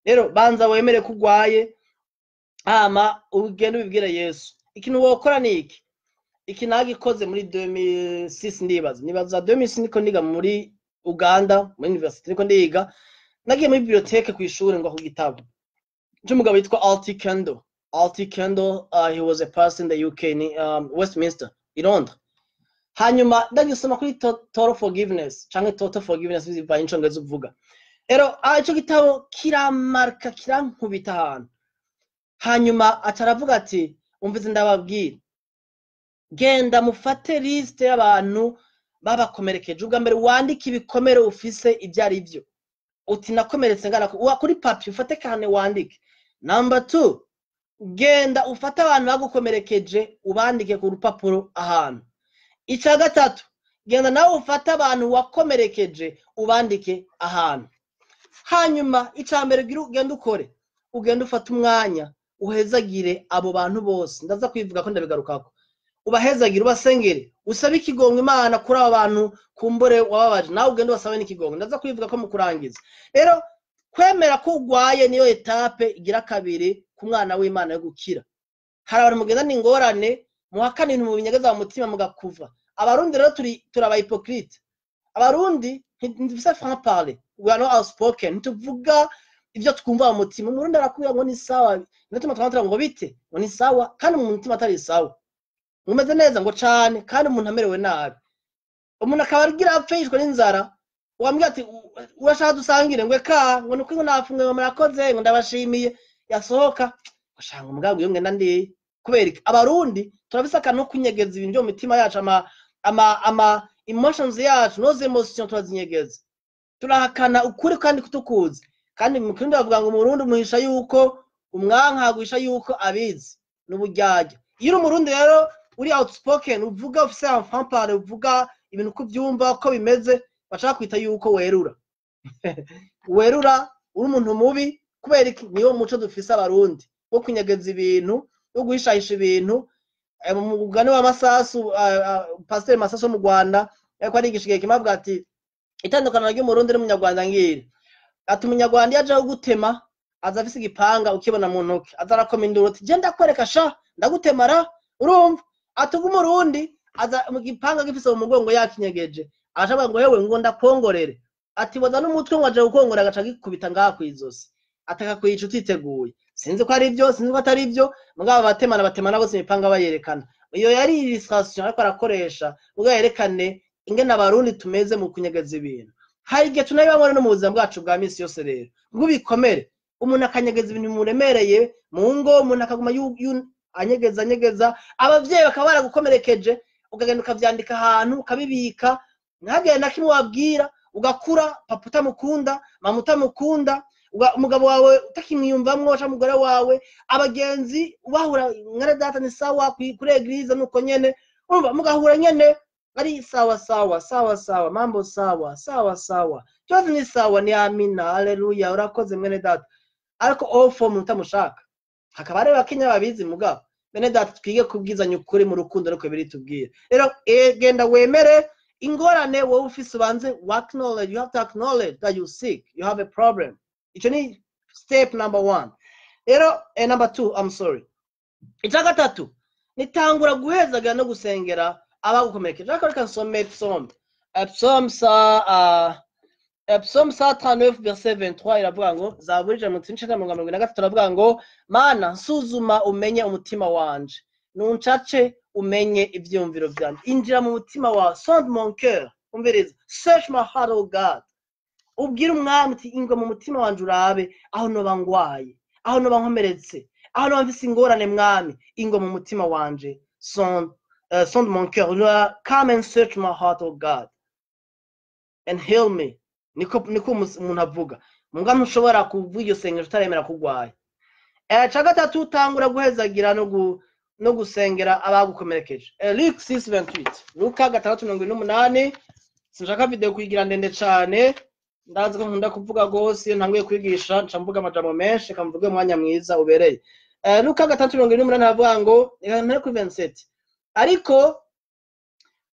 Rero banza wemere ko ugwaye, hama ugende ubibwire Yesu. Ikintu wokora ni iki? Iki nagikoze muri 2006, ndibaza, nibaza 2006, niko niga muri Uganda muri university, niko ndiga. Nagiye muri bibliothèque kw'ishure ngo ku gitabo c'umugabo yitwa R.T. Kendall. R.T. Kendall, he was a pastor in the UK, ni Westminster i Londres. Hanyuma ndagisoma kuri total forgiveness canke total forgiveness, bivanye n'icongereza uvuga. Rero ico gitabo kiramarka, kirankubita ahantu. Hanyuma aca aravuga ati: "Umvize ndababwira, genda mufate liste y'abantu babakomerekeje. Ubwa mbere wandike ibikomere ufise ibyo ari byo, uti nakomeretse ngana kuri papier, ufate kane wandike. Number two, genda ufate abantu bagukomerekeje, ubandike ku rupapuro ahantu. Icya gatatu, genda nawe ufate abantu wakomerekeje, ubandike ahantu. Hanyuma icya mbere ugenda ukore, ugenda ufate umwanya uhezagire abo bantu bose." Ndaza kwivuga ko ndabigarukako. Ubahezagire, ubasengere, usabe ikigongwe Imana kuri abo bantu kumbure wababaje, nawe ugende ubasabe n'ikigongwe. Ndaza kwivuga ko mu kurangiza. Rero kwemera ko ugwaye niyo étape igira kabiri ku mwana w'Imana yo gukira. Hari abantu mugendana ingorane, muhakana ibintu mubinyegeza mu mutima, mugakuva. Abarundi rero turi aba hypocrite. Abarundi ntidufise franc parler, we are not outspoken, ntituvuga ibyo twumva mu mutima. Umurundi arakubwira ngo ni sawa, niyo tuma ngo bite, ngo ni sawa, kandi mu mutima atari sawa. Mumeze neza, ngo cane, kandi umuntu amerewe nabi. Umuntu akaba agira apfe yishwe n'inzara, wambwira ati: "Urashaka dusangire?" Ngo eka, ngo nuko ngo nafunwe, ngo murakoze, ngo ndabashimiye. Yasohoka ushanga umugabo iyo ngenda ndiye. Kubera iki? Abarundi turafise akantu ko kunyegeza ibintu byo mu mitima yacu, ama emotions yacu, nos émotions turazinyegeza, turahakana ukuri kandi kutukuzi. Kandi mu Kirundi bavuga ngo umurundi umuhisha yuko umwanka, aguhisha yuko abizi n'uburyarya. Iyo uri umurundi rero uri outspoken, uvuga, ufise un franc parler, uvuga ibintu uko uvyumva, uko bimeze, bashaka kwita yuko werura, werura, uri umuntu mubi. Kubera iki? Niwo muco dufise abarundi wo kunyegeza ibintu, wo guhishahisha ibintu. Mu mugani wa Masasu, Pasiteri Masasu wo mu Rwanda, yariko arigisha igihe kimwe, avuga ati: "Itandukaniro ry'umurundi n'umunyarwanda ngiri." Ati: "Umunyarwanda iyo aje kugutema aza afise igipanga, ukibona mu ntoki, aza arakoma induru ati: 'Je ndakwereka sha, ndagutemara.' Urumva?" Ati: "Umurundi aza mu gipanga gifise mu mugongo yakinyegeje, agaca avuga ngo: 'Hewe, ngo ndakwongorere.' Ati: 'Boza n'umutwe ngo aje gukongorera, agaca agikubita ngaha kw'izosi, atakakwica utiteguye.' Sinzi ko ari byo, sinzi ko atari byo, mugabo abatemana batemana bose imipanga bayerekana." Iyo yari illustration ariko arakoresha ubwo yerekane ingene abarundi tumeze mu kunyegeza ibintu. Hari igihe tunabibamwo no mu buzima bwacu bwa misi yose. Rero bw'ibikomere, umuntu akanyegeza ibintu bimuremereye mu ngo, umuntu akaguma anyegeza, anyegeza. Abavyeyi bakaba baragukomerekeje, ukagenda ukavyandika ahantu, ukabibika, ntihagire na kimwe wabwira. Ugakura papa utamukunda, mama utamukunda, umugabo wawe utakimwiyumvamwo canke umugore wawe, abagenzi ubahura mwene data ni sawa, kuri église nuko nyene, urumva mugahura nyene ari sawa sawa, sawa sawa, mambo sawa sawa sawa, byose ni sawa, ni amina, haleluya, urakoze mwene data, ariko ofo umuntu utamushaka. Hakaba hari abakenya babizi. Mugabo bene data, twige kubwizanya ukuri mu rukundo, ariko biri tubwira. Rero genda wemere ingorane wowe ufise, ubanze acknowledge. You have to acknowledge that you sick, you have a problem. Ico ni step number one. Rero number two, I'm sorry. Icya gatatu nitangura guhezaga no gusengera abagukomerekeje. Ariko reka nsome Psaume 139 verset 23, iravuga ngo, Zaburi 139:23, iravuga ngo: "Mana, nsuzuma umenye umutima wanje, nuncace umenye ivyiyumviro vyanje." Injira mu mutima wawe, sonde mon cœur, umviriza, search my heart, O God. Ubwire umwami uti: "Ingwa mu mutima wanje, urabe aho noba ngwaye, aho noba nkomeretse, aho noba mfise ingorane. Mwami, ingwa mu mutima wanje." Sonde mon cœur, come and search my heart, O God, and heal me. Niko umuntu avuga. Muga ntushobora kuvuga iryo sengesho utaremera kugwaye. Ca gatatu, utangura guhezagira no gusengera abagukomerekeje. Luc 6:28, Luka 6:28. Sinshaka video kuyigira ndende cane, ndazi ko nkunda kuvuga gose. Iyo ntanguye kwigisha nca mvuga amajambo menshi, reka mvuge umwanya mwiza ubereye. Luka 6:28 havuga ngo, reka mpere kuri 27: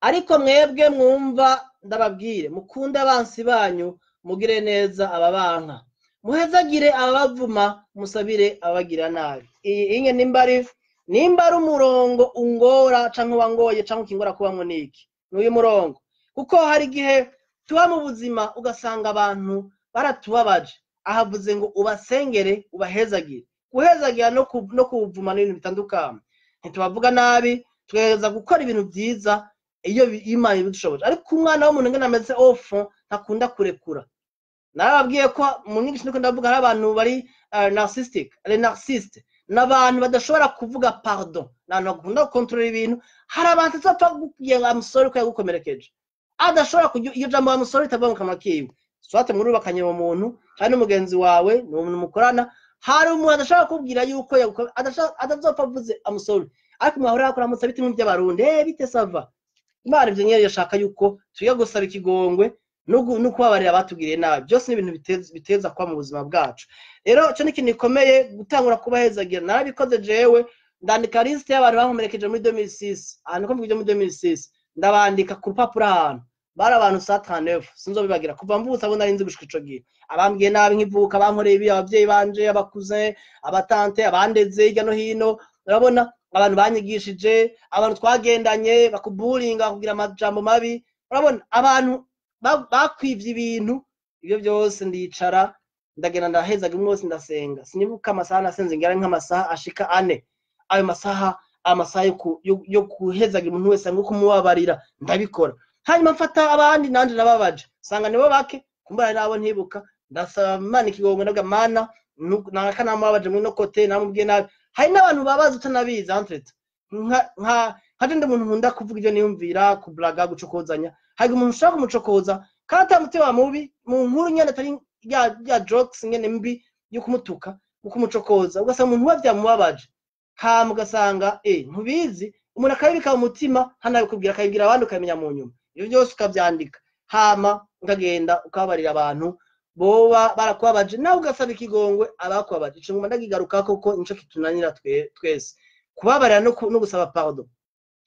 Ariko mwebwe mwumva, ndababwire, mukunde abansi banyu, mugire neza ababanka, muhezagire ababavuma, musabire ababagira nabi. Iyi inye nimba ari umurongo ungora canke wangoye canke ukingora kubamwo, niki n'uyu murongo, kuko hari igihe tuba mu buzima ugasanga abantu baratubabaje. Ahavuze ngo ubasengere, ubahezagire. Guhezagira no kuvuma n'ibintu bitandukanye. Ntitubavuga nabi, tugerageza gukora ibintu byiza iyo Imana ibidushoboje. Ariko umwana w'umuntu ngene ameze ofo, ntakunda kurekura. Narababwiye ko mu nyigisho ndiko ndavuga, hari abantu bari narcissistic, les narcissistes n'abantu badashobora kuvuga pardon, n'abantu bakunda gukontorora ibintu. Hari abantu atapfa kukubwira ngo "I'm sorry" ko yagukomerekeje, adashobora kujya iyo jambo "I'm sorry" itava mu kanwa kiwe. Soit murubakanye mu muntu, kandi n'umugenzi wawe, ni umuntu mukorana, hari umuntu adashobora kukubwira yuko atazopfa avuze "I'm sorry", ariko mwahora yakuramutsa, biti by'Abarundi, bite, ça va. Imana ivyo nyene yashaka yuko twiga gusaba ikigongwe no kubabarira abatugiriye nabi. Byose ni ibintu biteza kuba mu buzima bwacu. Rero ico ni ikintu gikomeye, gutangura kubahezagira. Narabikoze jewe, ndandika liste y'abantu bankomerekeje muri 2006. Ahantu ko mvuga ibyo muri 2006, ndabandika ku rupapuro ahantu bari abantu 139. Sinzobibagira kuva mvutse abo nari nzi gushika ico gihe, abambwiye nabi nkivuka, bankoreye ibi, abavyeyi banje, abakuze, abatante, abandeze hirya no hino, urabona, abantu banyigishije, abantu twagendanye bakuburinga, kugira amajambo mabi, urabona, abantu bakwivye ibintu. Ibyo byose ndicara, ndagenda, ndahezaga umwe wese, ndasenga. Sinibuka amasaha nasenze, ngira nk'amasaha ashika 4. Ayo masaha, amasaha yo kuhezaga umuntu wese ngo kumubabarira, ndabikora. Hanyuma mfata abandi nanje nababaje, sanga nibo bake, kumbura nabo ntibuka, ndasaba Imana ikigongwe, ndavuga: "Mana, naka namubabaje muri no côté, namubwiye nabi." Hari n'abantu babaza utanabizi. Entre nka je ndi umuntu nkunda kuvuga ibyo niyumvira, kublaga, gucokozanya. Hari umuntu ushaka kumucokoza kandi ata mutima mubi, mu nkuru nyene, atari ya jokes nyene mbi yo kumutuka, yo kumucokoza, ugasanga umuntu we byamubabaje. Hama ugasanga ntubizi, umuntu akabibika mu mutima, ntanabikubwira, akabibwira abandi, ukamenya mu nyuma. Ibyo byose ukavyandika, hama ukagenda ukababarira abantu boba barakubabaje, nawe ugasaba ikigongwe abakubabaje. Ico nguma ndakigarukako ko nico kitunanira twese, kubabarira no gusaba pardon.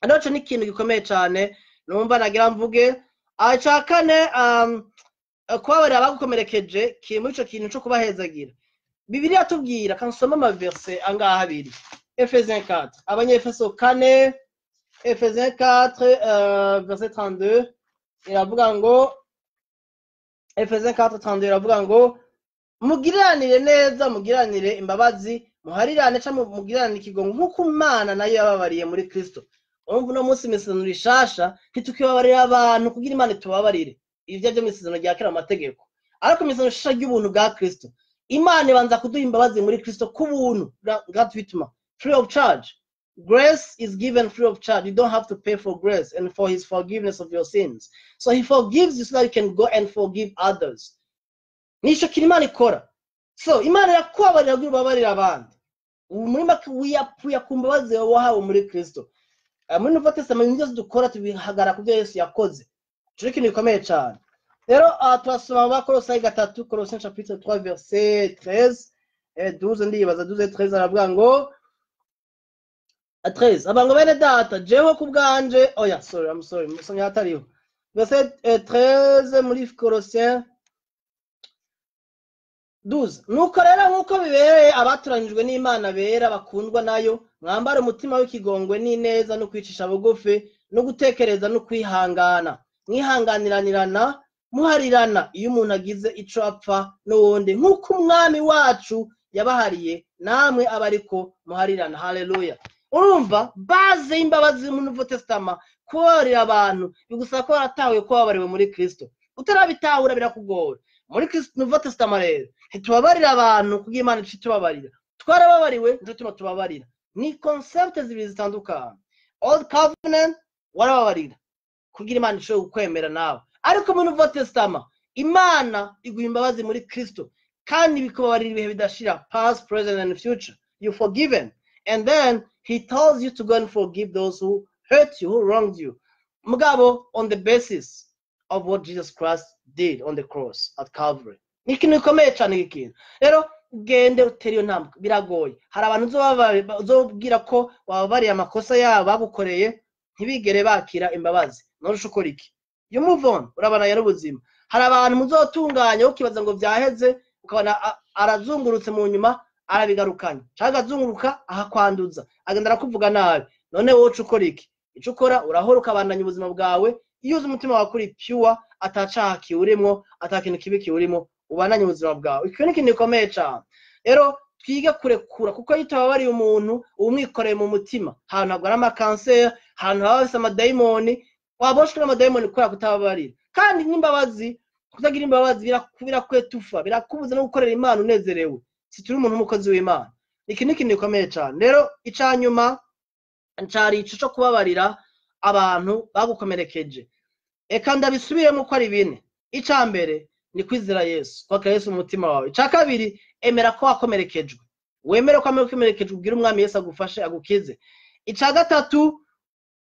Ariko ni ikintu gikomeye cane numva nagira mvuge. Ica kane, kubabarira abagukomerekeje kiri muri ico kintu co kubahezagira. Bibiliya tubwira, kansoma amaverse angaha abiri. Ephésiens 4, Abanyefeso 4, Ephésiens 4, verset 32 iravuga ngo, Ephésiens 4 32 iravuga ngo: "Mugiranire neza, mugiranire imbabazi, muharirane canke mugiranire ikigongo, nk'uko Imana nayo yababariye muri Kristo." Urumva, uno munsi mw'isezerano rishasha ntitukibabarira abantu kugira Imana itubabarire. Ivyo vyo mw'isezerano rya kera mu mategeko, ariko mw'isezerano rishasha ry'ubuntu bwa Kristo, Imana ibanza kuduha imbabazi muri Kristo ku buntu, gratuitement, free of charge. Grace is given free of charge. You don't have to pay for grace and for his forgiveness of your sins. So he forgives you so that you can go and forgive others. Nico kintu Imana ikora. So Imana irakubabarira kugira ubabarire abandi. Ubu muri make wiyapuya ku mbabazi wahawe muri Kristo. Muri Nouveau Testament, ibintu byose dukora tubihagara ku byo Yesu yakoze. Ico ni ikintu gikomeye cane. Rero turasoma mu Bakolosayi 3, Colossiens chapitre 3 verset 13 et 12, ndibaza 12 et 13. Aravuga ngo, 13 avuga ngo: "Bene data, jewe ku bwanje", oya, sorry, I'm sorry, musomye hatariho. Verset 13 muri Colossiens 12: "Nuko rero, nk'uko bibereye abatoranyijwe n'Imana, bera bakundwa nayo, mwambare umutima w'ikigongwe n'ineza no kwicisha bugufi no gutekereza no kwihangana, mwihanganiranirana, muharirana iyo umuntu agize ico apfa n'uwundi, nk'uko Umwami wacu yabahariye, namwe aba ariko muharirana." Haleluya! Urumva base y'imbabazi muri Nouveau Testament, kubabarira abantu bigusaba ko waratahuye ko wababariwe muri Kristo. Utarabitahura birakugora. Muri Kristo, Nouveau Testament rero, ntitubabarira abantu kugira Imana ice itubabarira. Twarababariwe, nico gituma tubabarira. Ni concept zibiri zitandukanye. Old Covenant, warababarira kugira Imana ishobore kukwemera nawe, ariko muri Nouveau Testament, Imana iguha imbabazi muri Kristo. Kandi bikubabarira ibihe bidashira, past, present and future. You forgiven, and then he tells you to go and forgive those who hurt you, who wronged you, mugabo on the basis of what Jesus Christ did on the cross at Calvary. Ni ikintu gikomeye cyane iki kintu. Rero gende utere iyo ntambwe. Biragoye, hari abantu uzobwira ko wababariye amakosa yabo bagukoreye, ntibigere bakira imbabazi. None ukora iki? You move on, urabana n'ubuzima. Hari abantu muzotunganya ukibaza ngo vyaheze, ukabona arazungurutse, mu nyuma arabigarukanye, canke agazunguruka ahakwanduza, agenda arakuvuga nabi. None wowe uca ukora iki? Ico ukora, urahora ukabandanya ubuzima bwawe. Iyo uzi umutima wawe kuri pure, atacaha kiwurimwo, ata kintu kibi kiwurimo, ubandanye ubuzima bwawe. Icyo ni ikintu gikomeye cane. Rero twige kurekura, kuko iyo utababariye umuntu, uba umwikoreye mu mutima, ahantu hagwara amakanseri, ahantu haba hafise amadayimoni, waboshwe n'amadayimoni kubera kutababarira. Kandi n'imbabazi, kutagira imbabazi birakwetufa, birakubuza no gukorera Imana unezerewe. Si turi umuntu w'umukozi w'Imana. Iki ni ikintu gikomeye cane. Rero ica nyuma cari ico co kubabarira abantu bagukomerekeje. Eka ndabisubiremo ko ari bine. Ica mbere ni kwizera Yesu, kwakira Yesu mu mutima wawe. Ica kabiri, emera ko wakomerekejwe, wemere ko wakomerekejwe, ubwire Umwami Yesu agufashe, agukize. Ica gatatu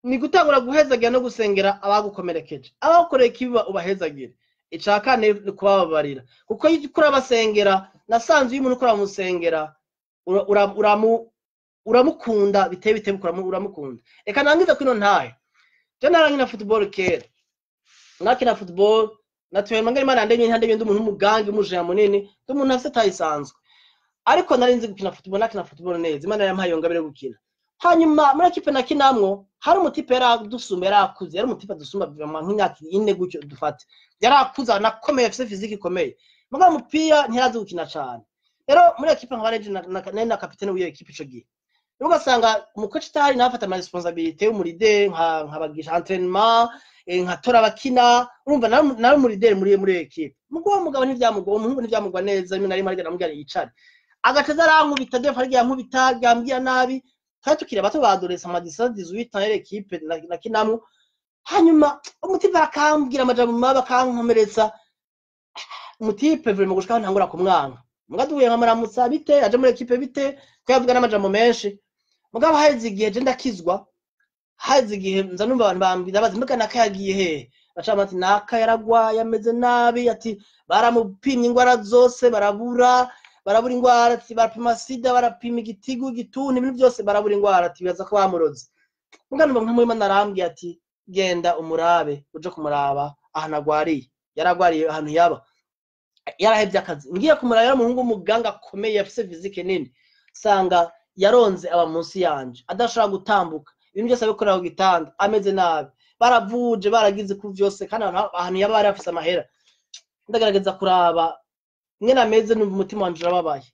ni gutangura guhezagira no gusengera abagukomerekeje, abagukoreye ikibi ubahezagire. Ica kane ni kubababarira, kuko iyo uriko urabasengera, nasanze iyo umuntu uriko uramusengera uramukunda biteye biteye, uramukunda. Reka nangize kino ntahe. Je narankina football kera, nakina football natuye mangari. Imana yandemye ntandemye ndi umuntu w'umugangi, umujeya munini, ndi umuntu afite taille isanzwe, ariko nari nzi gukina football, nakina football neza. Imana yampaye iyo ngabire yo gukina. Hanyuma muri ekipe nakinamwo hari umutipe yari adusumba, yari akuze, yari umutipe adusumba nk'imyaka 4 gutyo dufate. Yari akuze, anakomeye, afise physique ikomeye, mugabo umupira ntiyarazi gukina cane. Rero muri ekipe nkaba nari na kapitene w'iyo ekipe ico gihe. Rero ugasanga umukoci itahari, nawe afata ama responsabilité y'umu leader, nkabagisha entraînement, nkatora abakina. Urumva nari umu leader muri iyo ekipe. Mugabo uwo mugabo ntivyamugwa, uwo muhungu ntivyamugwa neza. Rimwe na rimwe arigenda amubwira yicare, agaca arankubita defa, arya yankubita, yambwira nabi. Twari tukiri bato, badoresa ama 17, 18 ans, yari ekipe nakinamwo. Hanyuma umutipe akambwira amajambo mabi, akankomeretsa. Umutipe vraiment gushika aho ntangura kumwanka. Muga duhuye nkamuramutsa, bite, aje muri ekipe, bite, ko yavuga n'amajambo menshi. Mugabo haheze igihe je ndakizwa, haheze igihe nza numva abantu bambwira, bazi mbega naka yagiye hehe? Baca bati naka yaragwaye, ameze nabi, ati baramupimye ingwara zose, barabura ingwara, ati barapima sida, barapima igitigu, igituntu, ibintu byose, barabura ingwara, ati bibaza ko bamuroze. Muga numva nka Imana arambwiye ati genda umurabe, uje kumuraba ahantu agwariye. Yaragwariye ahantu yaba, yarahevye akazi. Ngiye kumuraba, yari umuhungu w'umuganga akomeye, afise physique nini, sanga yaronze aba munsi yanje, adashobora gutambuka, ibintu byose abikorera ku gitanda, ameze nabi, baravuje, baragize ku vyose. Kandi ahantu yaba yari afise amahera. Ndagerageza kuraba ingene ameze, numva umutima wanje urababaye.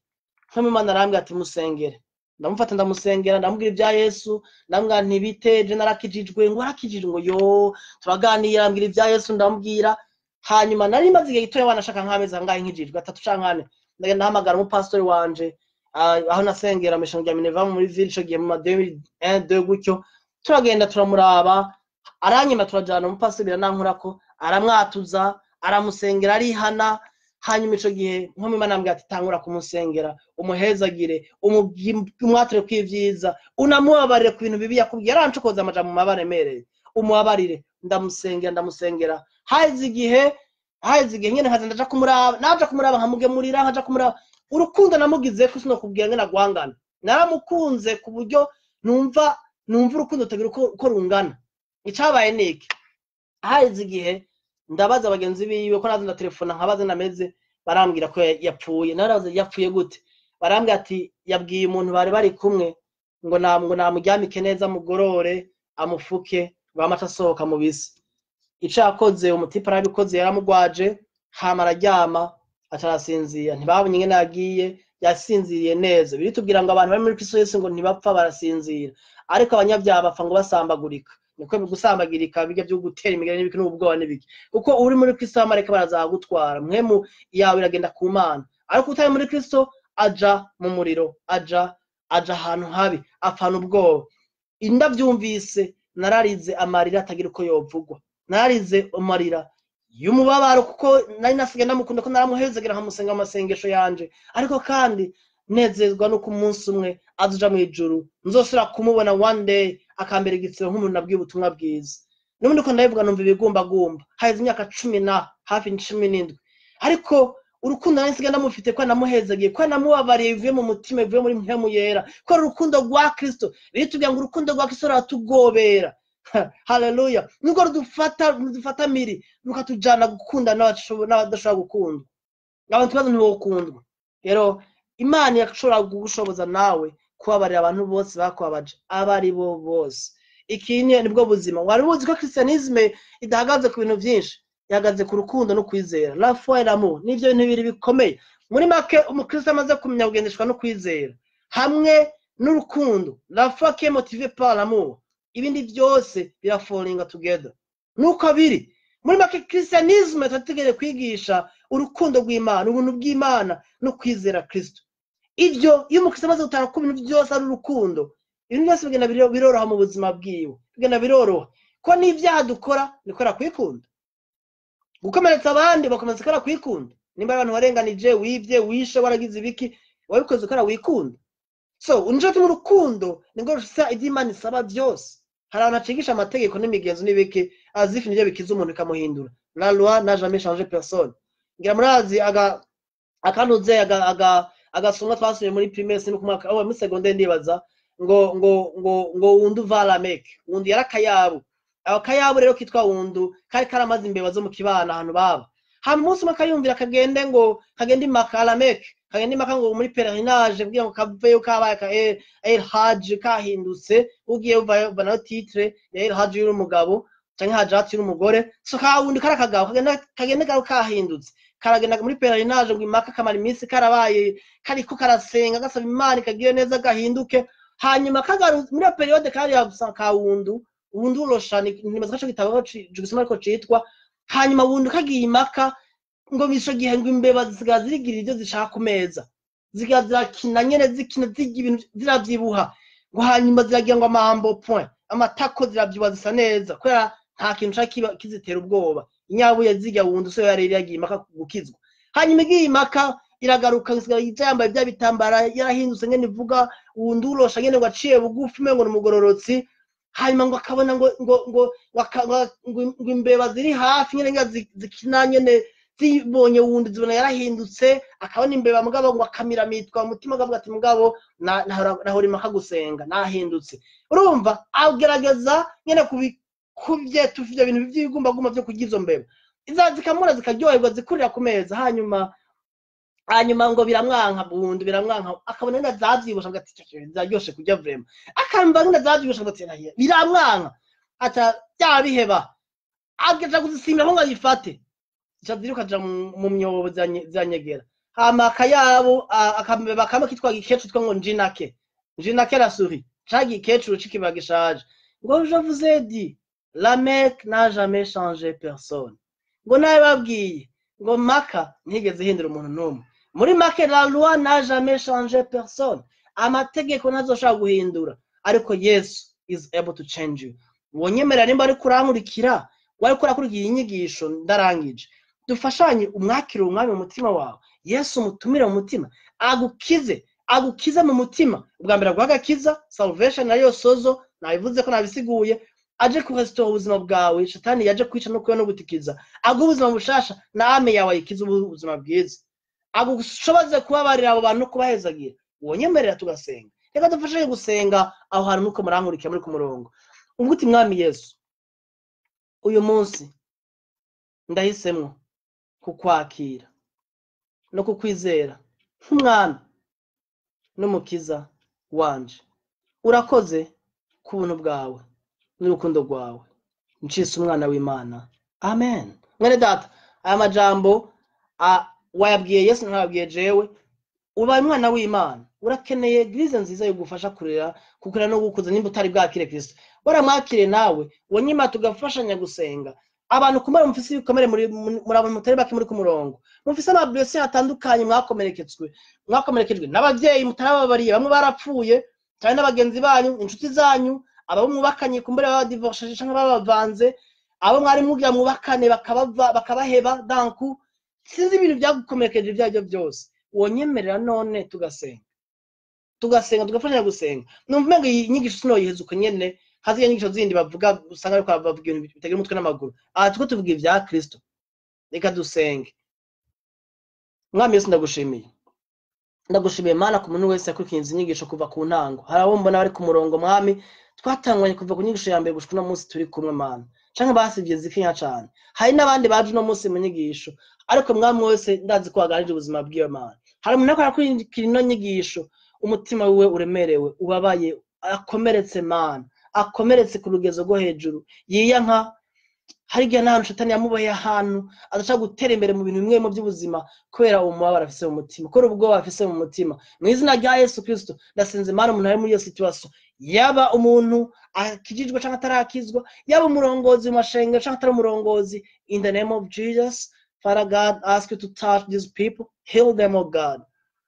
Nk'uko Imana arambwira ati musengere. Ndamufata, ndamusengera, ndamubwira ibya Yesu, ndamubwira nti bite, je narakijijwe, ngo warakijijwe, ngo yo. Turaganira, ambwira ibya Yesu, ndamubwira. Hanyuma nari maze igihe gitoya, wanashaka nk'amezi angahe nkijijwe, 3 canke 4. Ndagenda ndahamagara umupasitori wanje, aho nasengera mu ishengero rya Minerva muri ville ico gihe, mu ma 2001, 2 gutyo. Turagenda turamuraba, aranyima, turajana. Umupasitori biranankorako, aramwatuza, aramusengera, arihana. Hanyuma ico gihe nko Imana ambwira ati tangura kumusengera, umuhezagire, umwature kw'ivyiza, unamubabarire ku bintu bibi yakubwiye, yarancokoza amajambo mabi aremereye, umubabarire. Ndamusengera, ndamusengera. Haheze igihe nyene nkaza ndaja kumuraba, naja kumuraba nkamugemurira, nkaja kumuraba. Urukundo namugize ko sinokubwira ngene agwangana. Naramukunze ku buryo numva urukundo rutagira uko rungana. Icabaye niki? Haheze igihe ndabaza bagenzi biwe, ko naza ndatelefona nkabaza nameze, barambwira ko yapfuye. Narabaza yapfuye gute? Barambwira ati yabwiye umuntu bari bari kumwe ngo namuryamike neza, amugorore, amufuke, ngo amace asohoka mu bisi. Ico yakoze umutipe arabikoze, yaramugwaje, hama araryama, aca arasinzira. Ntibabonye ingene yagiye, yasinziriye neza. Biritubwira ngo abantu bari muri Kristo Yesu ngo ntibapfa, barasinzira, ariko abanyabyaha bapfa ngo basambagurika. Niko gusambagirika bijya byo gutera imigani n'ibiki n'ubwoba n'ibiki, kuko uri muri Kristo abamarayika barazagutwara, mpwemu yawe iragenda ku Mana, ariko utari muri Kristo aja mu muriro, aja ahantu habi, apfana ubwoba. Ndavyumvise nararize amarira atagira uko yovugwa, nararize amarira. Y'umubabaro, kuko nari nasigaye ndamukunda, ko naramuhezagira, nkamusenga amasengesho yanje. Ariko kandi nezezwa nuko umunsi umwe azoja mu ijuru, nzosubira kumubona one day, akambera igitsebo nk'umuntu nabwiye ubutumwa bwiza. N'ubundi ko ndabivuga numva ibigumbagumba. Haheze imyaka 10 na hafi 17, ariko urukundo nari nsigaye ndamufite, ko namuhezagiye, ko namubabariye, bivuye mu mutima, bivuye muri Mpwemu Yera, ko ari urukundo rwa Kristo. Biritubwira ngo urukundo rwa Kristo ruratugobera. Haleluya! Nubwo rudufata miri, rukatujana gukunda n'abadashobora gukundwa. Abantu tubazo ntibokundwa. Rero Imana irashobora kugushoboza nawe kubabarira abantu bose bakubabaje, abo ari bo bose. Iki nibwo buzima. Wari uzi ko christianisme idahagaze ku bintu byinshi? Ihagaze ku rukundo no kwizera, la foi et l'amour. Nivyo bintu bibiri bikomeye. Muri make, umukristo amaze kumenya kugendeshwa no kwizera hamwe n'urukundo, la foi qui est motivée par l'amour, ibindi byose birafallinga together. Nuko biri. Muri make, christianisme turategereje kwigisha urukundo rw'Imana, ubuntu bw'Imana no kwizera Kristo. Ivyo iyo umukristo amaze gutara ko ibintu byose ari urukundo, ibintu byose bigenda biroroha mu buzima bwiwe, bigenda biroroha, ko n'ibyaha dukora nikora kwikunda, gukomeretsa abandi bakomeza gukora kwikunda. Nimba abantu warenganije, wibye, wishe, waragize ibiki, wabikoze ukora wikunda. So nico gituma urukundo nibwo rusa ibyo Imana isaba byose. Hari abantu bacigisha amategeko n'imigenzo n'ibiki, azifu nibyo bikiza umuntu bikamuhindura. La loi n'a jamais changé personne. Ngira murazi aga akantuze aga aga agasomwa twasubiye muri primaire, sino ku mwaka, oh, muri secondaire ndibaza, ngo Wundu va la Mecque. Wundu yarakayabu. Ako kayabu rero kitwa Wundu kari karamaze imbeba zo mu kibana ahantu baba. Hama umunsi umwe akayumvira kagende, ngo kagende imaka la Mecque, kagende imaka ngo muri pèlerinage, kugira ngo kaveyo kabaye ka El Hajj, kahindutse. Ugiye uva nayo titre ya El Hajj y'umugabo canke Hajati y'umugore. So kawundi kari akagabo kagenda kari kahindutse, karagenda muri pèlerinage ngo imaka, kamara iminsi karabaye kariko karasenga, gasaba Imana ikagire neza gahinduke. Hanyuma kagarutse muri iyo période kari yabusa ka Wundu, Wundu urosha, nibaza ko gitabo gisoma ariko citwa. Hanyuma Wundu kagiye imaka, ngo ico gihe ngo imbeba zisigaye zirigira ivyo zishaka ku meza, ziga zirakina nyene, zikina, zirya ibintu, ziravyibuha. Ngo hanyuma ziragira ngo amambo point amatako, ziravyibuha, zisa neza, kubera nta kintu ca kiba kizitera ubwoba. Inyabuye zirya. Wundu so yari yagiye imaka gukizwa. Hanyuma igiye imaka, iragaruka, isigaye ija yambaye bya bitambara, yarahindutse ngene ivuga. Wundu urosha nyene ngo aciye bugufi, umengo ni umugororotsi. Hanyuma ngo akabona ngo imbeba ziri hafi nyene nga zikina nyene, zibonye Wundi, zibona yarahindutse. Akabona imbeba, mugabo ngo akamiramitwa mu mutima, akavuga ati: "Mugabo nahora impaka gusenga, nahindutse." Urumva agerageza nyene kubye ivyo bintu vy'ibigumbagumba vyo kurya izo mbeba, iza zikamura, zikaryoherwa, zikurira ku meza. Hanyuma ngo biramwanka bundu, biramwanka. Akabona nyene zavyibusha, avuga ati: "Ziraryoshe kurya vraiment." Akamva nyene zavyibusha, avuga ati: "Nahiye." Biramwanka, aca byabiheba, ageja kuzisimbira ngo ayifate, zica ziruka zija mu myobo, ziranyegera. Hama akayabo akambeba kamwe kitwa gikecuru, kitwa ngo Njinake, Njinake la souris, ca gikecuru c'ikiba gishaje, ngo: "Je vous ai dit, la Mecque n'a jamais changé personne." Ngo nabibabwiye, ngo Maka ntigeze ihindura umuntu n'umwe. Muri make, la loi n'a jamais changé personne. Amategeko ntazoshobora guhindura, ariko Yesu is able to change you. Wonyemerera, nimba ariko urankurikira, wariko urakurikira iyi nyigisho, ndarangije, dufashanye umwakire umwami mu mutima wawe. Yesu umutumire mu mutima, agukize, agukize mu mutima. Ubwa mbere aguha agakiza, salvation, nayo sozo nabivuze ko nabisiguye. Aje kuresitora ubuzima bwawe shatani yaje kwica no kuba no gutikiza, aguha ubuzima bushasha, na âme yawe ayikize ubuzima bwiza, agushoboze kubabarira abo bantu no kubahezagira. Wonyemerera tugasenga? Reka dufashanye gusenga aho hantu nuko murankurikira muri ku murongo. Uvuga uti: "Mwami Yesu, uyu munsi ndahisemwo kukwakira no kukwizera nk'umwami n'umukiza wanje. Urakoze ku buntu bwawe n'urukundo rwawe. Ncise umwana w'Imana. Amen." Mwene data, aya majambo wayabwiye Yesu, ntababwiye jewe. Ubaye umwana w'Imana. Urakeneye église nziza yogufasha kurera, kukurera no gukuza. Nimba utari bwakire Kristo, waramwakire nawe, wonyima tugafashanya gusenga. Abantu kumara mufise ibikomere muri abantu mutari bake muri ku murongo, mufise ama blessures atandukanye, mwakomereketswe, mwakomerekejwe n'abavyeyi mutarababariye, bamwe barapfuye, cyane n'abagenzi banyu, inshuti zanyu, abo mwubakanye, kumbure babadivorceje canke babavanze. Abo mwari mugira mwubakane bakabava bakabaheba danku, sinzi ibintu byagukomerekeje ibyo aribyo byose. Wonyemerera none tugasenga, tugasenga, tugafashanya gusenga. Numva umengo iyi nyigisho sinoyiheza uko nyene, haziya nyigisho zindi bavuga usanga ariko bavuga ibintu bitagira umutwe n'amaguru. Aha turiko tuvuga ivya Kristo. Reka dusenge. Mwami Yesu, ndagushimiye, ndagushimiye Mana ku muntu wese yakurikiye izi nyigisho kuva ku ntango. Hari abo mbona bari ku murongo, Mwami, twatangwanye kuva ku nyigisho ya mbere gushika uno munsi turi kumwe, Mana, canke basivye zikenya cane. Hari n'abandi baje uno munsi mu nyigisho, ariko Mwami wese ndazi ko waganije ubuzima bw'iyo Mana. Hari umuntu ariko arakurikira ino nyigisho, umutima wiwe uremerewe, ubabaye, akomeretse, Mana, akomeretse ku rugezo rwo hejuru, yiyanka. Hari igihe n'ahantu Shatani yamuboheye, ahantu adashaka gutera imbere mu bintu bimwe mu by'ubuzima kubera uwo mubabaro afise mu mutima, kubera ubwoba afise mu mutima. Mu izina rya Yesu Kristo ndasenze, Mana, umuntu ari muri iyo situation, yaba umuntu akijijwe canke atarakizwa, yaba umurongozi mu mashengero canke atari umurongozi, in the name of Jesus, Father God, ask you to touch these people, heal them, oh God.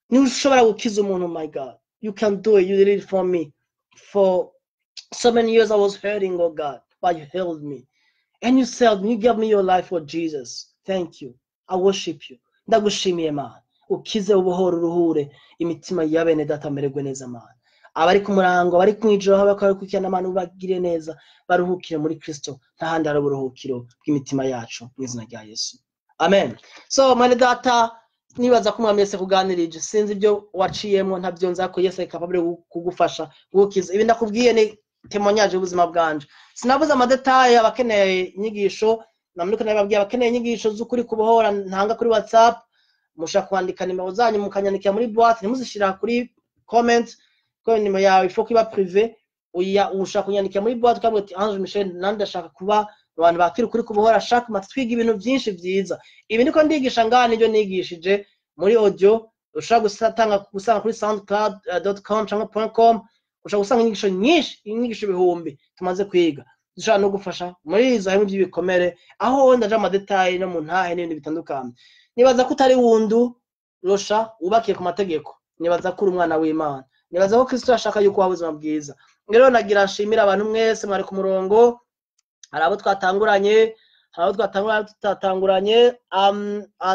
Niba ushobora gukiza umuntu, my God, you can do it. You did it for me. For so many years I was hurting, oh God, but you healed me and you said you gave me your life for Jesus. Thank you. I worship you. Ndagushimiye, Mana. Ukize, ubohore, uruhure imitima ya bene data, mererwe neza, Mana. Abari ku murango, abari mw'ijoro, aho bakora gukurikirana, Mana, ubagire neza, baruhukire muri Kristo. Nta handi hari uburuhukiro bw'imitima yacu. Mu izina rya Yesu, amen. So mwene data, nibaza ko Umwami Yesu kuganirije. Sinzi ibyo waciyemo, ntabyo nzi, ko Yesu ari capable kugufasha gukiza. Ibi ndakubwiye ni témoignage y'ubuzima bwanje, sinabuze ama détails. Abakeneye inyigisho namuriko nababwiye, abakeneye inyigisho z'ukuri kubohora ntanga kuri WhatsApp, mushaka kwandika nimero zanyu mukanyandikira muri boîte, ntimuzishira kuri comment, ko nimero yawe ifo kuba privé. Uya ushaka kunyandikira muri boîte ukavuga ati: "Ange Michel, nandi ndashaka kuba mu bantu bakira ukuri kubohora." Shaka mati twiga ibintu byinshi byiza. Ibi niko ndigisha ngaha, nibyo nigishije muri audio. Ushobora gusanga gusanga kuri soundcloud.com cyangwa .com, ushobora gusanga inyigisho nyinshi, inyigisho ibihumbi tumaze kwiga zishobora no gufasha muri izo, harimo iby'ibikomere, aho wenda aja ama détails no mu ntahe n'ibindi bitandukanye. Nibaza ko utari wundu rosha wubakiye ku mategeko. Nibaza ko uri umwana w'Imana. Nibaza ko Kristo yashaka yuko waba ubuzima bwiza. Rero nagira nshimira abantu mwese mwari ku murongo. Hari abo twatanguranye, hari abo twatanguranye, tutatanguranye.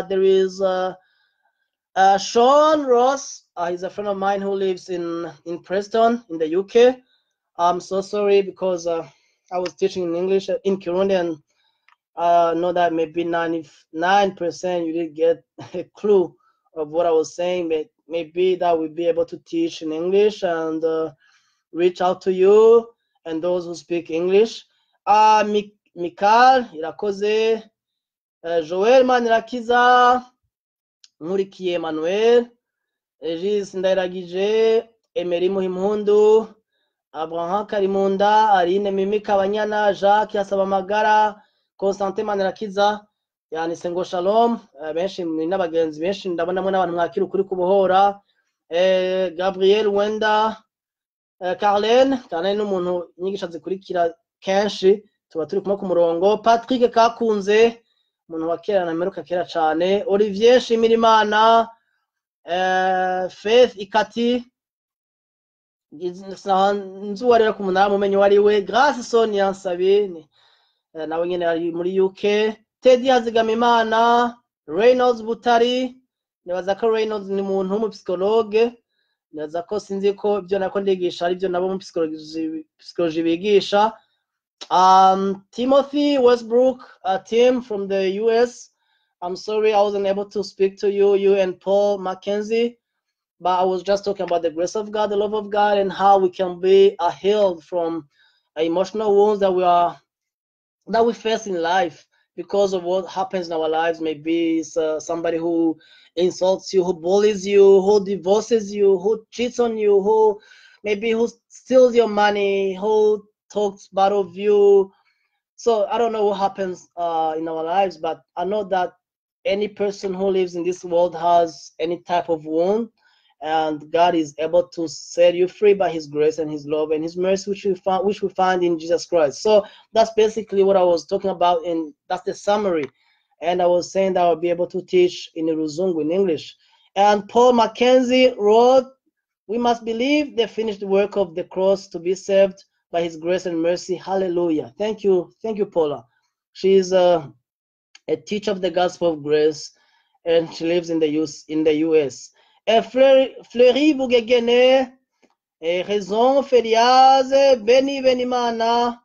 There is Sean Ross. He's a friend of mine who lives in Preston in the UK. I'm so sorry because I was teaching in English, in Kirundi, and know that maybe 99% you didn't get a clue of what I was saying, but maybe that we'll be able to teach in English and reach out to you and those who speak English. Mikal Irakoze, Joel Manirakiza, Nkurikiye Emmanuel, Regis Ndayiragije, Emery Muhimpundu, Abraham Karimunda, Aline Mimi Kabanyana, Jacques Yasabamagara, Constantin Manirakiza, yanditse ngo shalom. Benshi ni n'abagenzi benshi, ndabonamo n'abantu mwakira ukuri kubohora. Gabriel Wenda, Carlene, Carlene ni umuntu inyigisho zikurikira kenshi, tuba turi kumwe ku murongo. Patrick Kakunze, umuntu wa kera nameruka kera cane. Olivier Shimirimana, Faith Ikati, nzi uwo rero ku munara mumenye uwo ari we. Grace Sonia Nsabine, nawe nyene ari muri UK. Teddy Hazigamimana, Reynolds Butari. Nibaza ko Reynolds ni umuntu w'umu psychologue. Nibaza ko, sinzi ko ibyo nako ndigisha ari byo nabo mu psychology bigisha. Timothy Westbrook, a team from the US. I'm sorry I wasn't able to speak to you, you and Paul Mackenzie, but I was just talking about the grace of God, the love of God, and how we can be healed from emotional wounds that we face in life because of what happens in our lives. Maybe it's somebody who insults you, who bullies you, who divorces you, who cheats on you, who maybe who steals your money, who talks bad of you. So I don't know what happens in our lives, but I know that any person who lives in this world has any type of wound, and God is able to set you free by His grace and His love and His mercy, which we find in Jesus Christ. So that's basically what I was talking about, and that's the summary. And I was saying that I will be able to teach in Ruzungu, in English. And Paul Mackenzie wrote, "We must believe the finished work of the cross to be saved by His grace and mercy." Hallelujah. Thank you. Thank you, Paula. She's a teacher of the gospel of grace and she lives in the US. Fleury Bugegene, Raison Feriaze, Beni Benimana,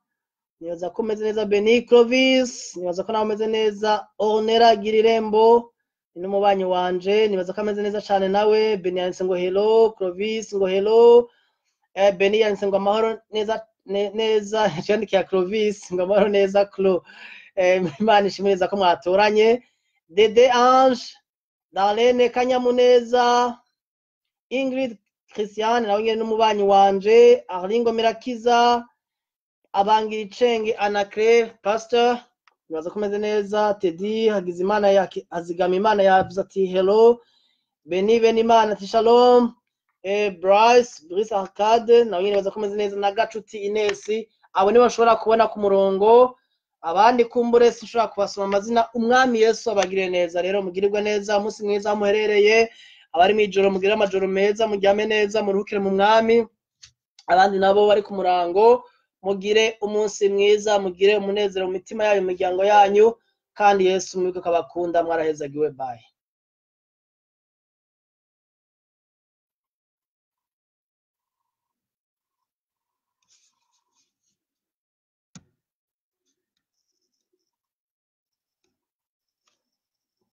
nibaza ko umeze neza. Beni Clovis, nibaza ko nawe umeze neza. Ornera Girirembo ni n'umubanyi wanje, nibaza ko ameze neza cane nawe. Beni yanditse ngo "Hello". Clovis ngo "Hello". Beni yanditse ngo "Amahoro neza". Neza yandikiye Clovis ngo "Amahoro neza, Clo". Imana ishimwe neza ko mwatoranye. Dede Ange, Darlene Kanyamuneza, Ingrid Christiane nawe nyene n'umubanyi wanje, Arlingo Mirakiza, Abangiricenge Anacre, Pastor, nibaza ko umeze neza. Teddy Hagizimana Hazigama Imana yavuze ati "Hello". Beni Benimana ati "Shalom". Bryce Brice Arcade nawe nyene nibaza ko umeze neza, na Gacuti Ines. Abo nibo bashobora kubona ku murongo, abandi kumbure sinshobora kubasoma amazina. Umwami Yesu abagirire neza. Rero mugirirwe neza, umunsi mwiza aho muherereye. Abari mw'ijoro, mugire amajoro meza, muryame neza, muruhukire mu Mwami. Abandi nabo bari ku murango, mugire umunsi mwiza, mugire umunezero mu mitima yanyu, mu miryango yanyu, kandi Yesu mwibuke ko abakunda. Mwarahezagiwe. Bye.